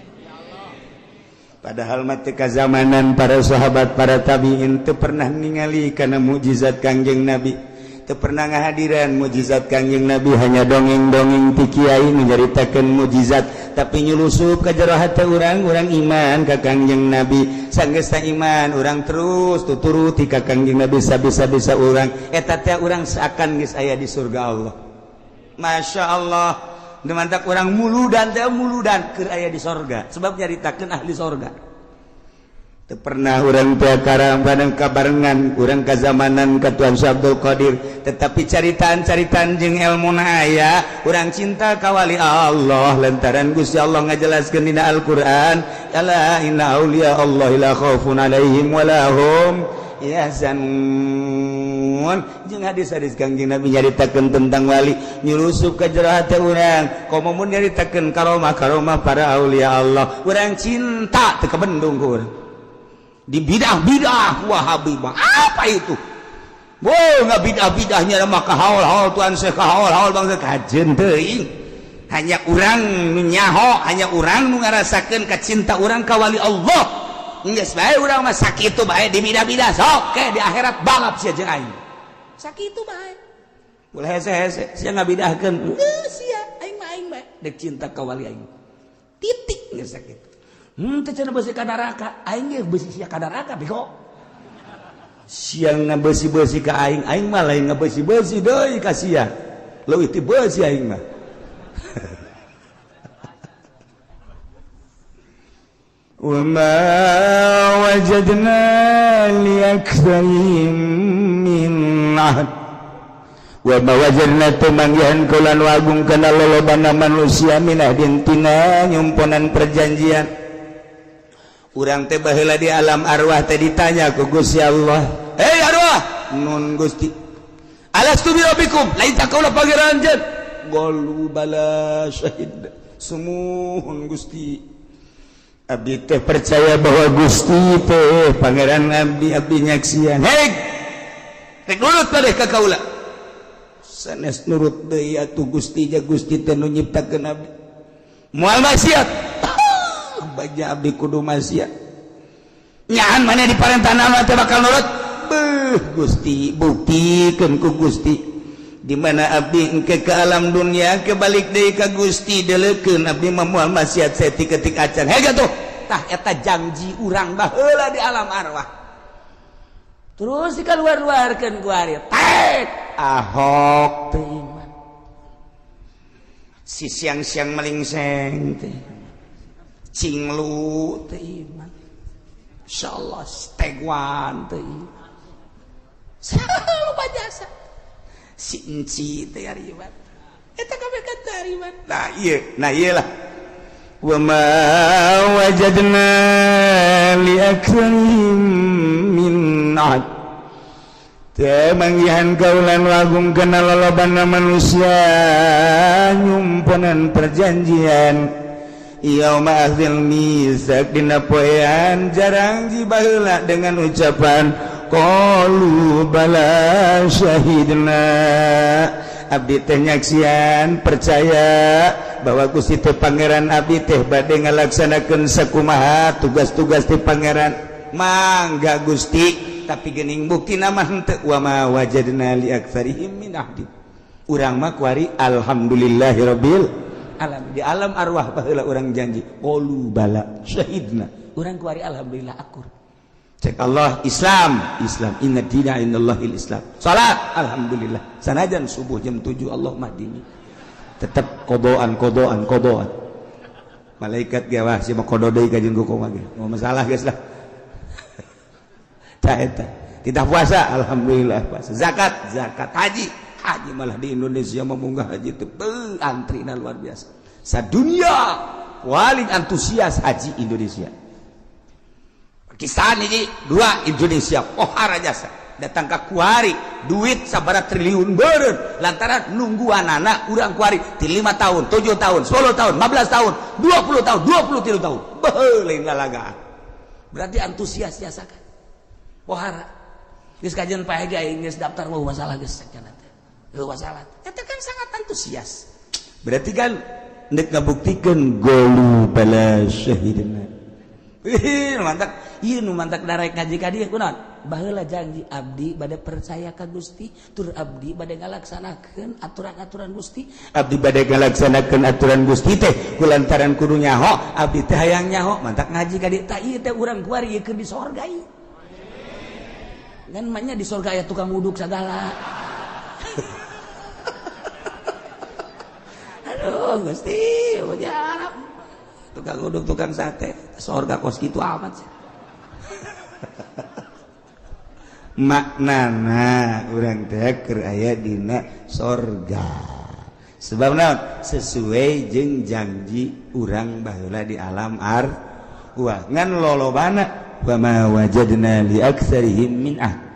S1: Padahal mah teu kazamanan para sahabat, para tabiin, teu pernah ningali kana mukjizat Kangjeng Nabi, teu pernah ngahadiran mukjizat Kangjeng Nabi, hanya dongeng-dongeng ti kiai nyaritakeun mukjizat, tapi nyulusup ka jero hate urang, urang iman ka Kangjeng Nabi. Sanggeus iman, urang terus tuturuti ka Kangjeng Nabi sabisa-bisa urang. Eta teh urang seakan geus aya di surga Allah. Masya Allah. Mantak urang muludan teh muludan keur aya di sorga, sebab nyaritakeun ahli sorga. Teu pernah urang teh karambanan kabarengan urang kazamanan ka Tuan Syekh Abdul Qadir, tetapi caritaan-caritaan jeung ilmu aya. Urang cinta ka wali Allah lantaran Gusti Allah ngajelaskeun dina Al-Qur'an, ala inna auliya Allah la khaufun alaihim wala hum yahzanun, jeung hadis-hadis Kangjeng Nabi nyaritakeun tentang wali nyulusup ka jero hate urang. Komo mun nyaritakeun karomah-karomah para aulia Allah, urang cinta teu kabendung ku urang. Di bidah-bidah Wahabi mah apa itu? Wow, nggak bidah-bidahnya mah haul-haul Tuan Syekh, haul-haul bangsa kajen teuing. Hanya urang nu nyaho, hanya urang nu ngarasakeun kacinta urang ka wali Allah. Geus bae urang mah sakitu bae dibidah-bidah, sok ke di akhirat balap sia jeung aing.
S3: Sakitu bae.
S1: Ulah hese-hese sia ngabidahkeun.
S3: Geus sia, aing mah aing bae.
S1: Dek cinta ka wali aing.
S3: Titik.
S1: Geus sakitu. Teh cenah beusi ka neraka, aing ge beusi sia ka neraka bego. Sia ngabeusi-beusi ka aing, aing mah lain ngabeusi-beusi deui ka sia. Leuwih ti beusi aing mah.
S2: وما وجدنا لأكثرهم من عهد وما وجدنا temanggihan kula nu agung kana lolobana manusia min ahdin tina nyumponan perjanjian.
S1: Urang teh baheula di alam arwah teh ditanya ku Gusti Allah, "Hei arwah, nun Gusti, alastu bi rabbikum, lain tak kaula pangeran anjeun?" Qalu bala syahid. Sumuhun Gusti,
S2: abdi teh percaya bahwa Gusti teh pangeran abdi, abdi nyaksian.
S1: Hei, rek nurut pada ka kaula.
S2: Sanes nurut deui atuh Gusti, ja Gusti teh nu nyiptakeun abdi. Moal maksiat. Baja abdi kudu maksiat. Nyaan mana diparentah nama teh bakal nurut. Beuh, Gusti, buktikeun ku Gusti. Di mana abdi engke ke alam dunia kebalik deui ka Gusti, deleukeun abdi mah moal maksiat saeutik-eutik acan. Hega tuh. Tah, eta janji urang baheula di alam arwah.
S1: Terus dikeluar-luarkeun ku ari. Tek
S2: Ahok teu iman. Si siang-siang melingseng teh. Cinglu teu iman. Insyaallah Tegwan teu iman.
S3: Lupa jasa.
S2: Si enci teh ari iman.
S3: Eta kabeh kata ari iman.
S2: Nah iya, nah iyalah. Wa ma wajadna li aktsarihim min ahd. Teu manggihan kaulan lagung kana lolobana manusia nyumponan perjanjian yauma akhdhil mitsaq dina poean jarangji baheula dengan ucapan qalu bala syahidna, abdi teh nyaksian, percaya bahwa Gusti teh pangeran, abdi teh bade ngalaksanakeun sakumaha tugas-tugas ti pangeran. Mangga Gusti, tapi gening bukti nama henteu. Wa ma wajadna li aktsarihim min ahdi. Urang mah kuari alhamdulillahirabbil alam, di alam arwah baheula urang janji qalu bala syahidna,
S1: Urang kuari alhamdulillah akur.
S2: Cek Allah, Islam, Islam, inna dina indallahil Islam. Salat, alhamdulillah, sanajan subuh jam 7 Allah mahdini tetap kodoan kodoan kodoan. Malaikat ge, wah, si mah kodo deui ka jeung kumaha ge mau masalah geus lah. Tah, eta tidak puasa, alhamdulillah puasa, zakat, zakat, haji, haji. Malah di Indonesia memunggah haji itu antrina luar biasa. Sadunia paling antusias haji Indonesia. Pakistan ini dua, Indonesia pohara jasa datang ke kuari duit sabara triliun beureun lantaran nungguan anak urang kuari di 5 tahun, 7 tahun, 10 tahun, 15 tahun, 20 tahun, 23 tahun. Beuh, lain lalagaan.
S1: Berarti antusias jasa kan pohara geus kajian pae ge aing geus daftar mau masalah geus cenah teh. Eueuh masalah. Eta kan sangat antusias.
S2: Berarti kan nek ngabuktikeun qalu bala syahidna.
S1: Ih, mantap. Ieu nu mantak darek ngaji ka dieu kunaon? Baheula janji abdi bade percaya ka Gusti, tur abdi bade ngalaksanakeun aturan-aturan Gusti.
S2: Abdi bade ngalaksanakeun aturan Gusti teh kulantaran kudu nyaho, abdi teh hayang nyaho, mantak
S1: ngaji ka dieu. Tah, ieu teh urang kuari ieu keur di sorga ieu. Kan manya di sorga aya tukang uduk segala. Aduh Gusti, ujar
S2: tukang uduk, tukang sate, sorga kos gitu amat sih. Maknana urang teh keur aya dina sorga sebab naon? Sesuai jeung janji urang baheula di alam arwah. Ngan lolobana wa ma wajadna li aktsarihim min ah.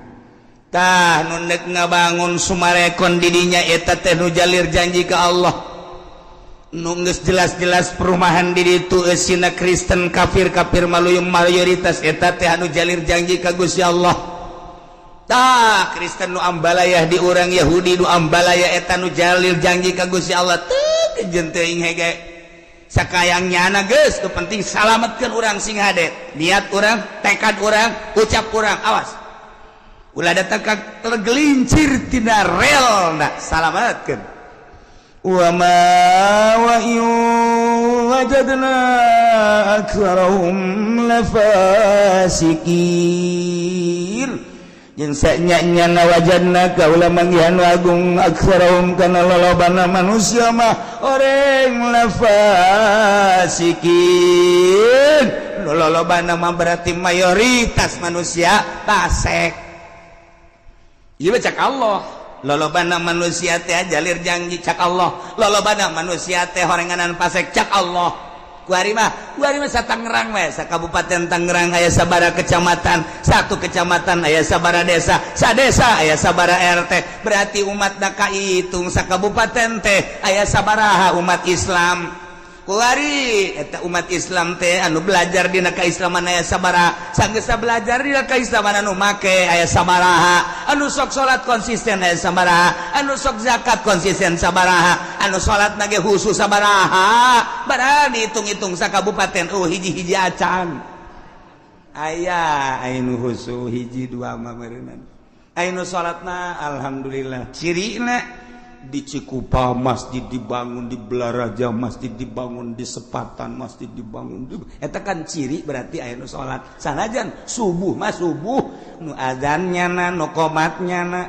S2: Tah, nu nek ngabangun Summarecon didinya eta teh nu jalir janji ka Allah, nu geus jelas-jelas perumahan di ditu eusina Kristen, kafir, kafir maluyung mayoritas, eta teh anu jalir janji ka Gusti Allah. Tah, Kristen nu ambalayah di urang, Yahudi nu ambalaya, eta nu jalir janji ka Gusti Allah teu kejeun teuing hege. Sakayang nyana geus, nu penting salametkeun urang sing hade. Niat urang, tekad urang, ucap urang, awas ulah datang ka tergelincir tina rel na salametkeun. Wa ma wa in wajadna aktsarahum lafasikin, jeung sanya-nyana wajadna kaula manggihan agung aktsarahum kana lolobana manusia mah oreng lafasikin. Nu lolobana mah berarti mayoritas manusia fasik. Ieu cak Allah, lolobana manusia teh jalir janji cak Allah, lolobana manusia teh horenganan fasik cak Allah. Kuari mah sa Tangerang we, sa Kabupaten Tangerang aya sabara kecamatan, satu kecamatan aya sabara desa, sa desa aya sabara RT. Berarti umat da kahitung sa kabupaten teh aya sabaraha umat Islam.
S1: Kuari eta umat Islam teh anu belajar dina kaislaman aya sabaraha, sanggeus belajar dina kaislaman anu make aya sabaraha, anu sok salat konsisten aya sabaraha, anu sok zakat konsisten sabaraha, anu salat nage khusus sabaraha. Barang dihitung-hitung sakabupaten, oh, hiji-hiji acan aya anu khusus, hiji dua mah meureunnan. Anu salatna alhamdulillah, cirina di Cikupa masjid dibangun, di Balaraja masjid dibangun, di Sepatan masjid dibangun. Eta kan ciri, berarti aya nu salat. Sanajan subuh mah subuh, nu azannya na, nu qomatnya na,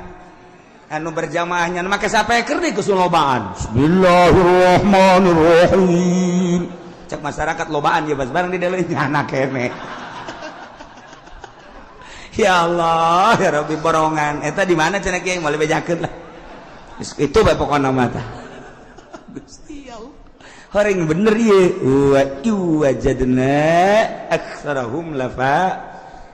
S1: anu berjamaahnya make sapeker di kesulobaan. Bismillahirrahmanirrahim. Cek masyarakat lobaan ya, bas barang di dalam anak kene. Ya Allah, ya Rabbi, borongan eta di mana cenah kiai moal bejakeun lah. Itu bae pokona mata. Gusti Allah. Horeng bener ye wa wajadna aktsarahum lafa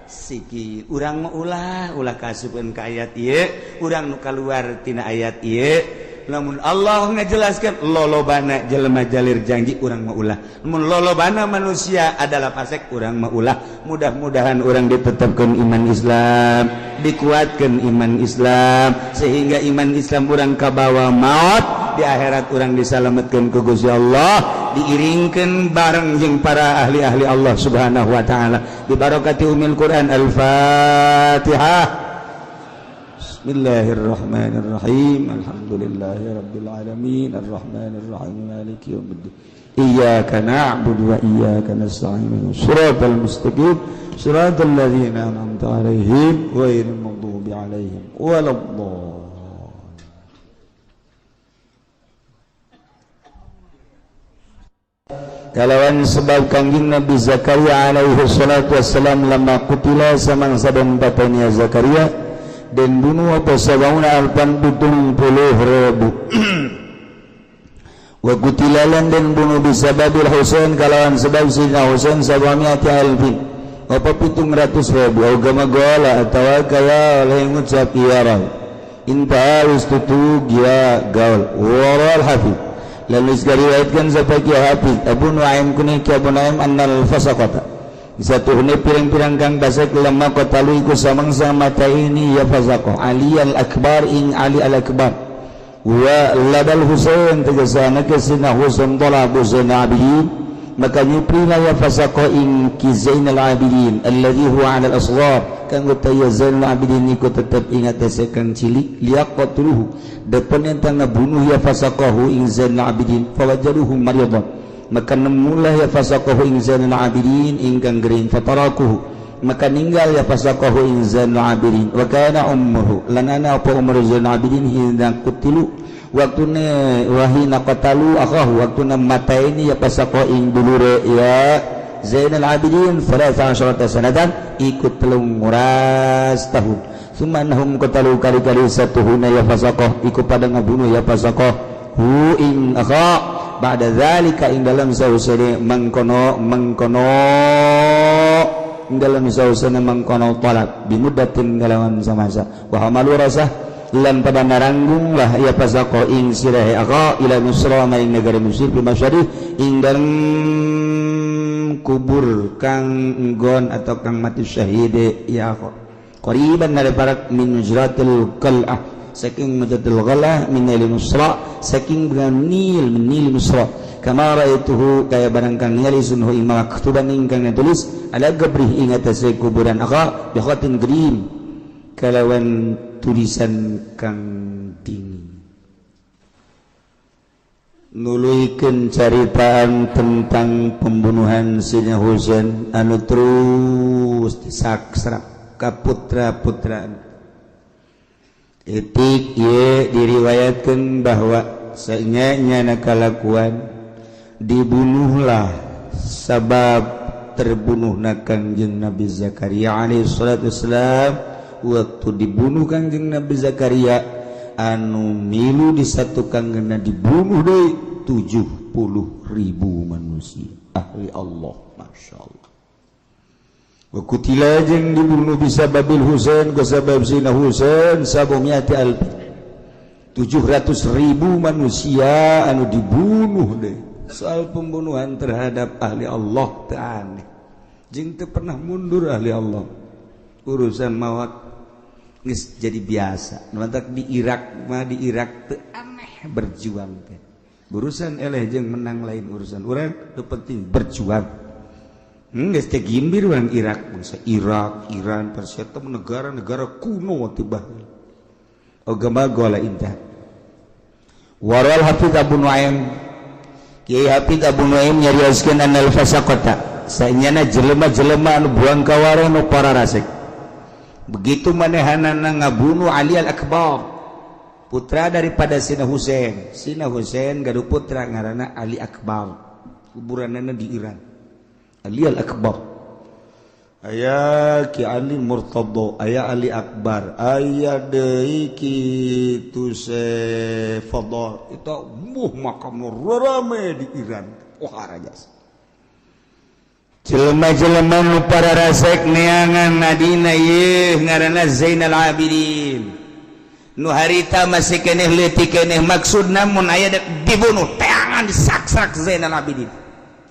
S1: siki. Urang mah ulah ulah kasupkeun ka ayat ieu, urang nu kaluar tina ayat ieu. Lamun Allah ngajelaskeun lolobana jelema jalir janji, urang mah ulah. Lamun lolobana manusia adalah fasik, urang mah ulah. Mudah-mudahan urang ditetapkan iman Islam, dikuatkan iman Islam, sehingga iman Islam urang kabawa maut, di akhirat urang disalamatkan ke Gusti Allah, diiringkan bareng jeung para ahli-ahli Allah Subhanahu wa taala, bibarakati umil Quran. Al-Fatihah. Bismillahirrahmanirrahim. Alhamdulillahirabbil alamin, arrahmanirrahim, maliki yaumiddin. Iyyaka na'budu wa iyyaka nasta'in. Shiratal mustaqim. Shiratal ladzina an'amta 'alaihim ghairil maghdubi 'alaihim waladdallin.
S2: Kalawan sebab Kangjeng Nabi Zakaria alaihi salatu wassalam lama kutila samangsa dan patenia Zakaria dan bunuh apa sabauna alpan 70,000 wa kutilalan dan bunuh bisababil Husain kalawan sebab Sayyidina Husain sabamiati alfin apa 700,000 au gama gola atawa kaya oleh ngucap ya Rabb inta wis tutug ya gaul waral hafiz. Lalu diriwayatkan sampai Ki Hafiz Abu Nuaim kuni Ki Abu Nuaim annal fasaqata satuhne pirang-pirang kang basek lama qatalu iku samangsa mata ini ya fasaqah Ali al Akbar ing Ali al Akbar wa ladal Husain tegasana ke sina Husain talabu Zainal Abidin maka nyuprina ya fasaqah ing Ki Zainal Abidin alladhi huwa ala al asghar kang utaya Zainal Abidin iku tetep ingat kang cilik liyaqtuluhu depan yang tengah bunuh ya fasaqahu ing Zainal Abidin fawajaduhu maridan maka nemulah ya fasaqahu ing Zainal Abidin ingkang gering fatarakuhu maka ninggal ya fasaqahu ing Zainal Abidin wa kana ummuhu lan ana apa umur Zainal Abidin hina kutilu waktune wahina qatalu akhahu waktune mataini ya fasaqahu ing dulure ya Zainal Abidin 13 sanatan ikut 13 tahun. Sumanhum qatalu kali-kali satuhuna ya fasaqah iku pada ngabunuh ya fasaqah hu ing akha ba'da zalika ing dalam sausane mangkono mangkono ing dalam sausane mangkono talab bimuddatin kalawan samasa wa hamalu rasah lan pada naranggung lah ya fasaqah ing sirahe akha ila Misra maring negara Mesir bi masyari ing dalem kubur kang nggon atau kang mati syahide ya akha qariban dari barat min nujratil qal'ah saking nujratil qal'ah min nil nusra saking dengan nil min nil nusra kama ra'aituhu kaya barang kang ningali sunhu ing maktuban ingkang ditulis ala gabrih ing atase kuburan akha bi khatin green kalawan tulisan kang dingin. Nuluikeun caritaan tentang pembunuhan Sayyidina Husain anu terus disaksak ka putra-putra etik ye diriwayatkan bahwa sanyanya kalakuan dibunuhlah sabab terbunuhna Kangjeng Nabi Zakaria alaihi salatu wassalam. Waktu dibunuh Kangjeng Nabi Zakaria anu milu disatukan kena dibunuh deui 70.000 manusia ahli Allah. Masya Allah. Wa kutila jeung dibunuh bisa babil Husain ku sabab Sayyidina Husain sabumiati alfi 700.000 manusia anu dibunuh deh.
S1: Soal pembunuhan terhadap ahli Allah teu aneh, jeung teu pernah mundur ahli Allah. Urusan maut geus jadi biasa. Mantak di Irak mah, di Irak teu aneh berjuang teh. Urusan eleh jeung menang lain urusan urang, nu penting berjuang. Geus teh gimbir urang Irak, bangsa Irak, Iran, Persia teh negara-negara kuno teh baheula. Agama gola intah.
S2: Waral Hafiz Abu Nuaim, Kiai Hafiz Abu Nuaim nyarioskeun annal fasaqata, sanyana jelema-jelema anu buang kawareh, nu para rasek, begitu manehanana ngabunuh Ali Al-Akbar, putra daripada Sina Husain. Sina Husain gaduh putra ngaranna Ali Akbar, kuburanana di Iran. Ali Al-Akbar aya, Ki Ali Murtado aya, Ali Akbar aya deui, kitu se Fadl itu muh makam rame di Iran. Wah, raja jelema-jelema nu para rasek neangan adina ieu ngaranna Zainal Abidin, nu harita masih keneh leutik keneh, maksudna mun aya dibunuh teangan disaksak Zainal Abidin.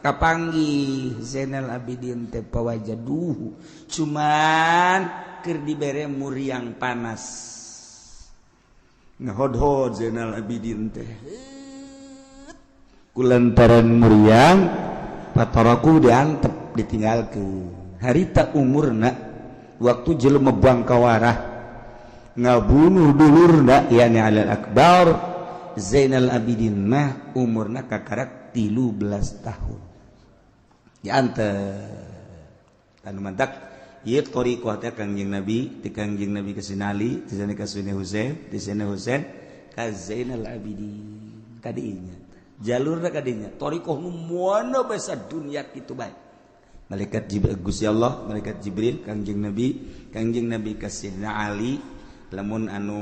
S2: Kapanggih Zainal Abidin teh, pawajaduhu, cuman keur dibere muriang panas, ngahodhod Zainal Abidin teh kulantaran muriang, pataraku diantep, ditinggalkeun. Harita umurna waktu jelema bangkawarah ngabunuh dulurna, yani Ali Akbar, Zainal Abidin mah umurna kakarak 13 tahun, diantep. Anu mantak ieu thariqah teh Kangjeng Nabi, ti Kangjeng Nabi ka Sina Ali, ti sana ka Sina Husain, ti Sina Husain ka Zainal Abidin, kadinya jalurna, kadinya thariqah nu moana basa dunia kitu bae. Malaikat Jibril, Gusti Allah, malaikat Jibril, Kangjeng Nabi, Kangjeng Nabi ka Sayyidina Ali. Lamun anu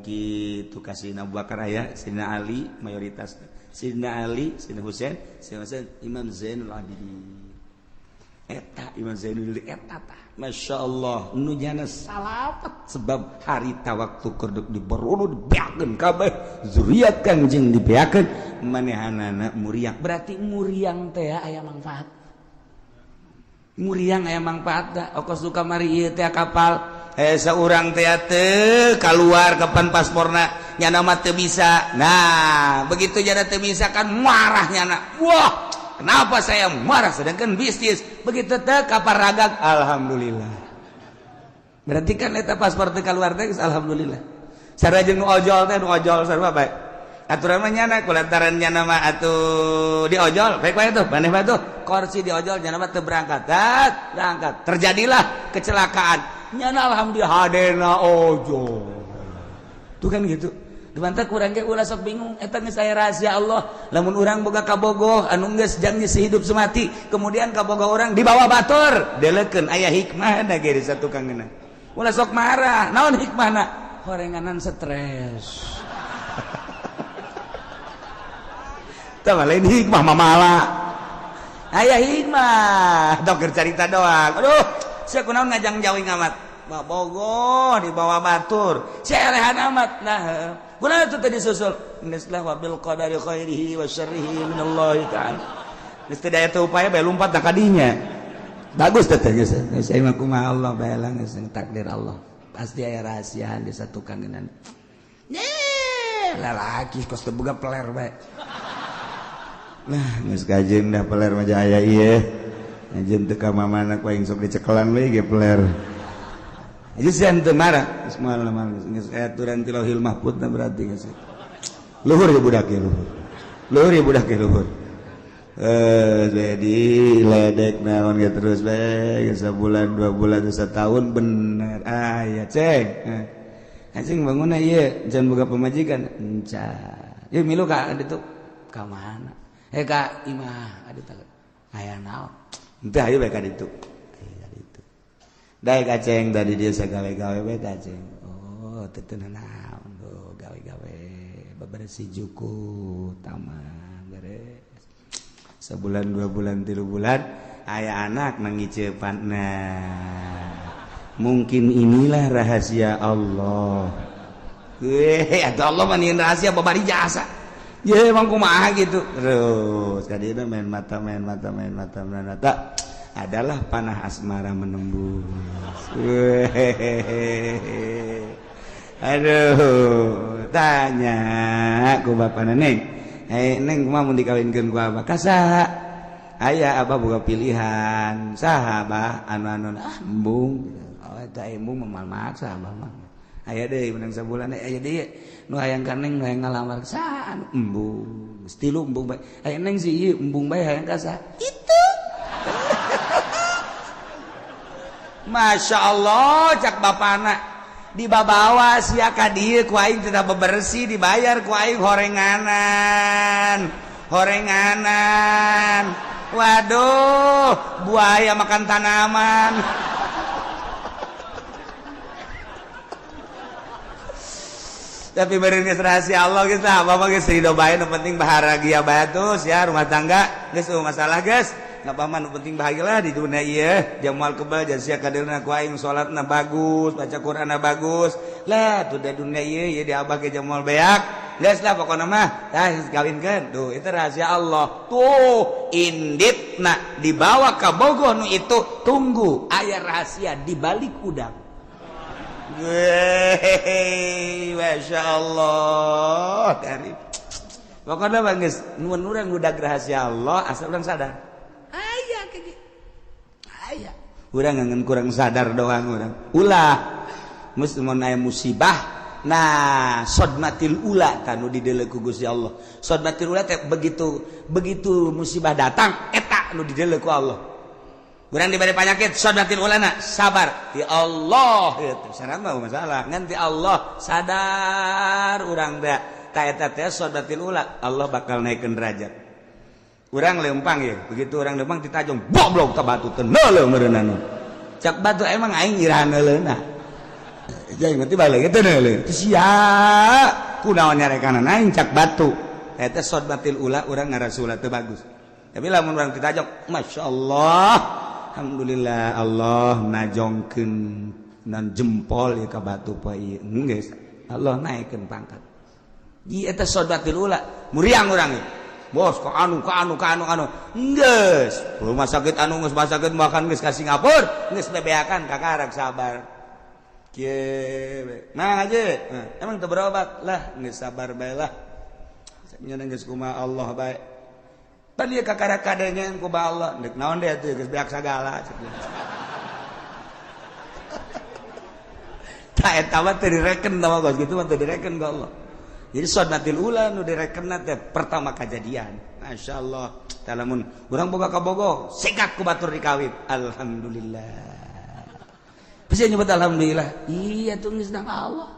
S2: kitu ka Sayyidina Abu Bakar aya, Sayyidina Ali mayoritas, Sayyidina Ali, Sayyidina Husain, Sayyidina Husain, Imam Zainul Abidin. Eta Imam Zainul eta tah, Masya Allah, nu jana salamet, sebab harita waktu kerdek di Barono dibeakeun kabeh zuriat Kangjeng, dibeakeun manehanana muriang.
S3: Berarti muriang teh aya manfaat.
S1: Muriang aya manfaat. Okos suka mari ieu teh kapal seorang teh keluar kapan pasporna, nyana mah teu bisa. Nah, begitu nyana teu bisa kan marah nyana, wah, kenapa saya marah, sedangkan bisnis. Begitu teh kapal ragag, alhamdulillah. Berarti kan eta paspor teh keluar teh alhamdulillah. Sarua jeung nu ojol teh, nu ojol sarua bae aturan mah. Nyana kulantaran nyana mah atuh di ojol baik bae tuh, maneh bae tuh kursi di ojol, nyana mah teu berangkat, dat berangkat, terjadilah kecelakaan, nyana alhamdulillah, hadena ojol tuh kan gitu. Dimantap kurang ge ulah sok bingung, eta geus aya rahasia Allah. Lamun urang boga kabogoh anu geus janji sehidup semati, kemudian kabogoh urang dibawa batur, delekeun, aya hikmahna ge di satu kangeuna. Ulah sok marah, naon hikmahna? Horenganan stres. Tah lain hikmah mamala. Aya hikmah, dokter cerita doang. Aduh, sia kunaon ngajang jauh amat. Bogoh dibawa batur. Sia elehan amat. Nah, kunaon itu tadi susul? Geus lah, wabil qadari khairihi wa syarrihi minallahi ta'ala. Geus teu daya teu upaya bae lumpat na kadinya. Bagus teh geus. Geus mah kumaha Allah bae lah, geus takdir Allah. Pasti aya rahasiaan di satu kangenan. Nih, lalaki kos teu boga peler bae. Nah, geus kajeun dah peler mah aya ieu. Ngajeun teu ka mamana ku aing sok dicekelan we ge peler. Aja sih teu marah, geus moal mah geus aya aturan ti Lauhil Mahfud na berarti geus. Luhur ya budak ya luhur. Luhur ya budak ya luhur. Eh, jadi ledek naon ge terus bae sabulan, 2 bulan, setahun bener. Ah ya ceng. Anjing bangun ieu jangan boga pamajikan. Enca. Ieu milu ka ditu. Ka mana? Eh, ka imah aduh tak aya naon. Henteu, ayo bae ka ditu. Ayo ka ditu. Daek aceng tadi dia sagawe-gawe bae aceng. Oh, teu teu naon tuh gawe-gawe bebersih juku taman beres. Sebulan, 2 bulan, 3 bulan aya anak nangicepan. Nah, mungkin inilah rahasia Allah. Weh, atau Allah mah rahasia babari jasa. Ya emang kumaha gitu. Terus kadieu main mata main mata main mata main mata adalah panah asmara menembus. Aduh, tanya ku bapana, "Neng, eh Neng, kumaha mun dikawinkeun ku abah? Ka saha? Aya abah boga pilihan." "Saha, Abah?" "Anu anu ah, embung." "Oh, eta embung mah maksa abah mah. Aya deui menang sabulan, aya deui nu hayang ka Neng, nu hayang ngalamar." "Saha?" "Embung." Geus tilu embung bae. "Aya Neng si ieu embung bae, hayang ka saha?" "Itu." Masya Allah, cak bapana, dibabawa sia ka dieu ku aing teu bebersih, dibayar ku aing horenganan horenganan. Waduh, buaya makan tanaman. Tapi beureun geus rahasia Allah geus lah, bapak geus ridho bae, nu penting bahagia bae terus ya rumah tangga geus masalah geus. Nggak apa-apa, nu penting bahagialah di dunia ieu. Jamal kebal jadi sia kadeulna ku aing salatna bagus, baca Qur'anna bagus. Lah tuh da dunia ieu, ieu di abah ge jamal beak. Geus lah pokona mah, tah kawinkeun. Tuh itu rahasia Allah. Tuh inditna dibawa ka Bogor nu itu, tunggu aya rahasia di balik udang. Weh, Masya Allah. Dari pokoknya mah geus nuhun urang udah rahasia Allah asal urang sadar.
S3: Aya kayak
S1: aya urang ngan kurang sadar doang urang. Ulah geus mun aya musibah, nah sodmatil ula kanu dideuleu ku Gusti Allah. Sodmatil ula teh begitu begitu musibah datang eta nu dideuleu ku Allah. Urang diberi penyakit sodmatil ulana sabar ti Allah itu syarat mah masalah ngan ti Allah sadar urang teh ta eta teh sodmatil ula Allah bakal naikkeun derajat. Urang lempang ya, begitu orang lempang ditajong goblok ka batu teh neuleuh meureunana. Cak batu emang aing iraha neuleuna. Jadi ngerti balik itu neuleun. Sia kunaon nyarekanana aing cak batu. Eta sodmatil ula urang ngarasula teu bagus. Tapi lamun urang ditajong, Masya Allah, alhamdulillah Allah najongkeun nan jempol ya ka batu poe ieu. Geus Allah naikkeun pangkat. Ieu eta sodmatil ula, muriang urang ieu. Bos ka anu ka anu ka anu anu geus rumah sakit anu geus rumah sakit makan geus ka Singapura geus bebeakan kakarak sabar kieu nah aja nah, emang teu berobat lah geus sabar bae lah nya geus kumaha Allah bae pan ieu kakarak kadenya kumaha Allah deuk naon deui atuh geus beak sagala. Tah eta mah teu direken tah mah kitu mah teu direken ku Allah. Jadi sodmatil ula nu direkenna teh pertama kejadian. Masya Allah. Tah lamun urang boga ka Bogo, sikat ku batur dikawin. Alhamdulillah. Bisa nyebut alhamdulillah. Iya tuh geus dang Allah.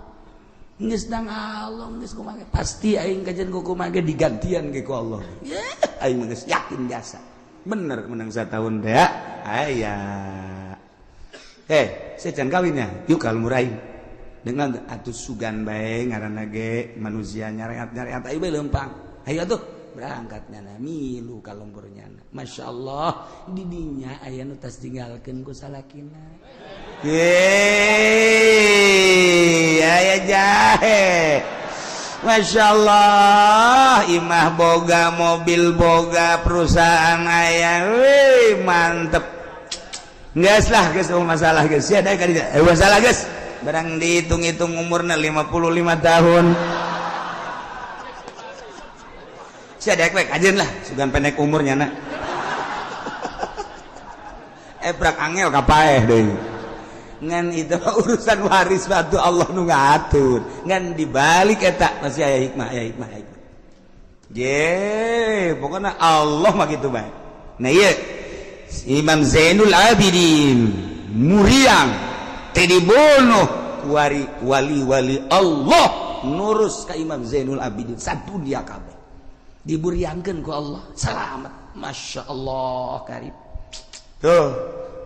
S1: Geus dang Allah geus kumaha. Pasti aing kajian ku kumaha digantian ge ku Allah. Ya, aing mah geus yakin biasa. Bener menang satahun teh. Aya. Eh, saya can kawinnya. Yuk kalau murahin. Dengan atuh sugan bae ngaranna ge manusia nyareat-nyareat ayo bae leumpang. Ayo atuh berangkat nyana milu ka lembur nyana. Masya Allah didinya aya nu tas tinggalkeun ku salakina. Yeay, aya jahe. Masya Allah imah boga mobil boga perusahaan aya. Wih mantep. Geus lah geus masalah geus. Ya da masalah geus. Barang dihitung-hitung umurnya 55 tahun. Si ada ek aja lah, sugan pendek umurnya nak. Prak angel kapaeh deui. Ngan itu urusan waris batu Allah nu ngatur. Ngan dibalik eta masih aya hikmah, aya hikmah, aya hikmah. Ye, pokoknya Allah mah gitu bae. Nah ieu Imam Zainul Abidin muriang teh dibunuh wari wali-wali Allah nurus ka Imam Zainul Abidin sadunia kabeh diburiangkeun ku Allah selamat. Masya Allah karib tuh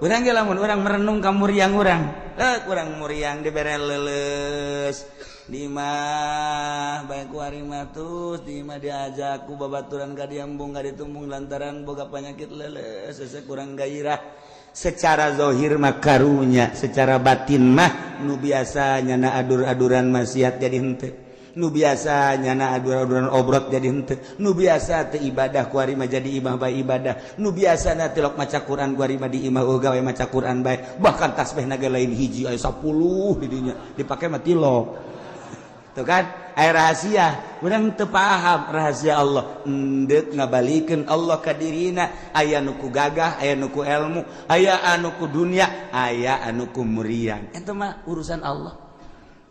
S1: urang ge lamun urang merenung ka muriang urang urang muriang dibere leuleus di imah bae ku ari mah tus di imah diajak ku babaturan ka diambung ka ditumbung lantaran boga penyakit leuleus sese kurang gairah. Secara zahir mah karunya, secara batin mah nu biasa nyana adur-aduran maksiat jadi henteu, Nu biasa nyana adur-aduran obrot jadi henteu. Nu biasa teu ibadah kuari mah jadi imah bae ibadah. Nu biasa na tilok maca Quran kuari mah di imah gawe maca Quran bae. Bahkan tasbih naga lain hiji, aya 10 di dinya dipake mah tilok. Tuh kan, aya rahasia. Urang teu paham rahasia Allah. Endek ngabalikeun Allah ka dirina, aya nu ku gagah, aya nu ku ilmu, aya anu ku dunia, aya anu ku muriang. Eta mah urusan Allah.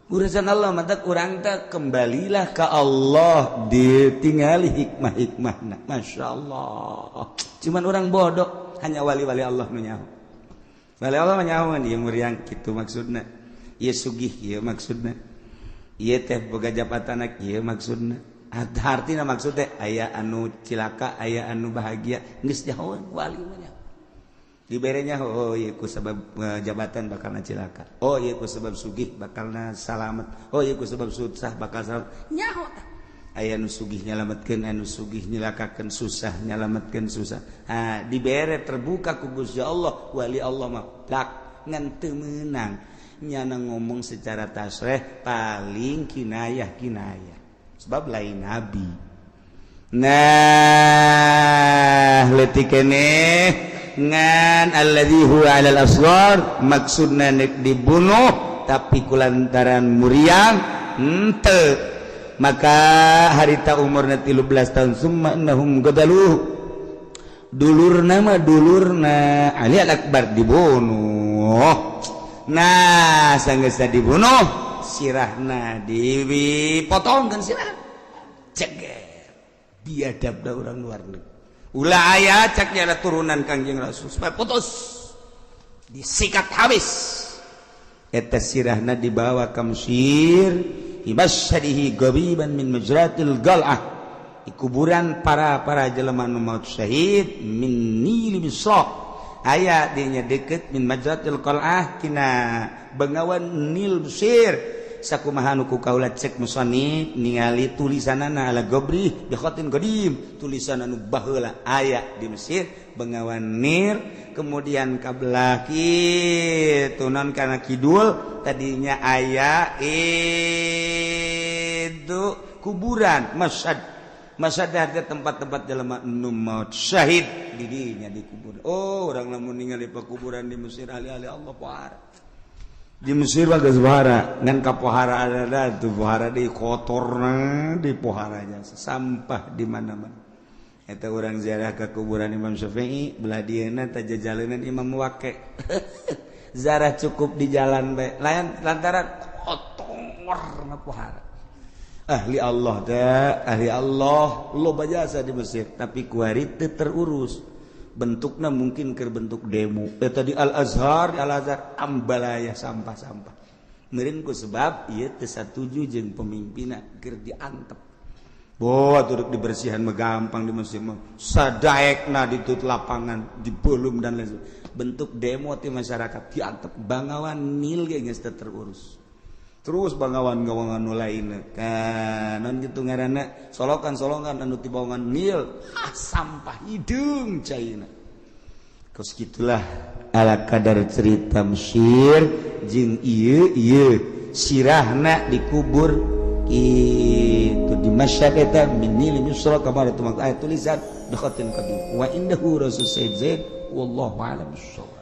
S1: Urusan Allah, mata urang teh kembalilah ke Allah, ditingali hikmah-hikmahna. Masya Allah. Cuman orang bodoh, hanya wali-wali Allah nu nyaho. Wali Allah mah nyaho ieu muriang kitu maksudna. Ieu sugih ieu maksudna. Ieu teh boga jabatan ieu maksudna. Artina maksud teh aya anu cilaka, aya anu bahagia, geus nyahoan wali mah nyaho. Diberenya, oh iya ku sebab jabatan bakalna cilaka, oh iya ku sebab sugih bakalna salamet, oh iya ku sebab susah bakal salamet. Nyaho tah, aya nu sugih nyalametkeun, anu sugih nyilakakeun, susah nyalametkeun susah. Ah, dibere terbuka ku Gusti Allah. Wali Allah mah plak ngan teu meunang nyana ngomong secara tasreh, paling kinayah kinayah, sebab lain nabi. Nah, leutik keneh ngan alladzi huwa 'alal asghar, maksudna nek dibunuh tapi kulantaran muriang henteu. Maka harita umurna 13 tahun, summa innahum qataluhu, dulurna mah dulurna Ali Al Akbar dibunuh. Nah, sanggeusna dibunuh, sirahna dipotongkeun, sirah ceger biadab da urang luar negeri. Ulah aya caknya ada turunan Kangjeng Rasul supaya putus, disikat habis. Eta sirahna dibawa ke Mesir, ibasyadihi gabiban min majratil gal'ah, di kuburan para para jelema nu maut syahid min Nil Misra, aya dinya deket min majratil qal'ah kina bengawan Nil Mesir. Sakumaha nu ku kaula cek musannif ningali tulisanana ala gobri bi khatin qadim, tulisan anu baheula aya di Mesir bengawan Nil. Kemudian ka belah kitu non kana kidul tadinya aya itu kuburan Masyad. Masyad ada tempat-tempat jelema nu maut syahid di dinya dikubur. Oh, urang lamun ningali pekuburan di Mesir, ahli-ahli Allah pohara. Di Mesir mah geus pohara, ngan kapohara ada tuh pohara di kotorna, di poharanya sampah di mana-mana. Eta urang ziarah ke kuburan Imam Syafi'i belah dieuna teh jajalenan Imam Wake. Ziarah cukup di jalan bae lain lantaran kotor na pohara. Ahli Allah teh ahli Allah loba jasa di Mesir, tapi kuari teu terurus. Bentuknya mungkin ke bentuk demo tadi Al Azhar, Al Azhar ambalaya sampah-sampah meureun ku sebab ieu teu satuju jeung pemimpinna keur diantep. Boh, turut dibersihan mah gampang di Mesir mah, sadaekna ditut lapangan dibelum dan lain. Bentuk demo ti masyarakat diantep. Bangawan Nil ge geus teu terurus. Terus bangawan gawangan nu lain kan non gitu ngaranna solokan-solokan anu ti bawangan Nil, ah, sampah hideung caina. Kos gitulah ala kadar cerita Mesir jeung ieu ieu sirahna dikubur itu di Masyhad eta min Nil Misra kamar itu ayat tulisan bi khatin qadim wa indahu rasul Sayyid Zaid, wallahu a'lam bissawab.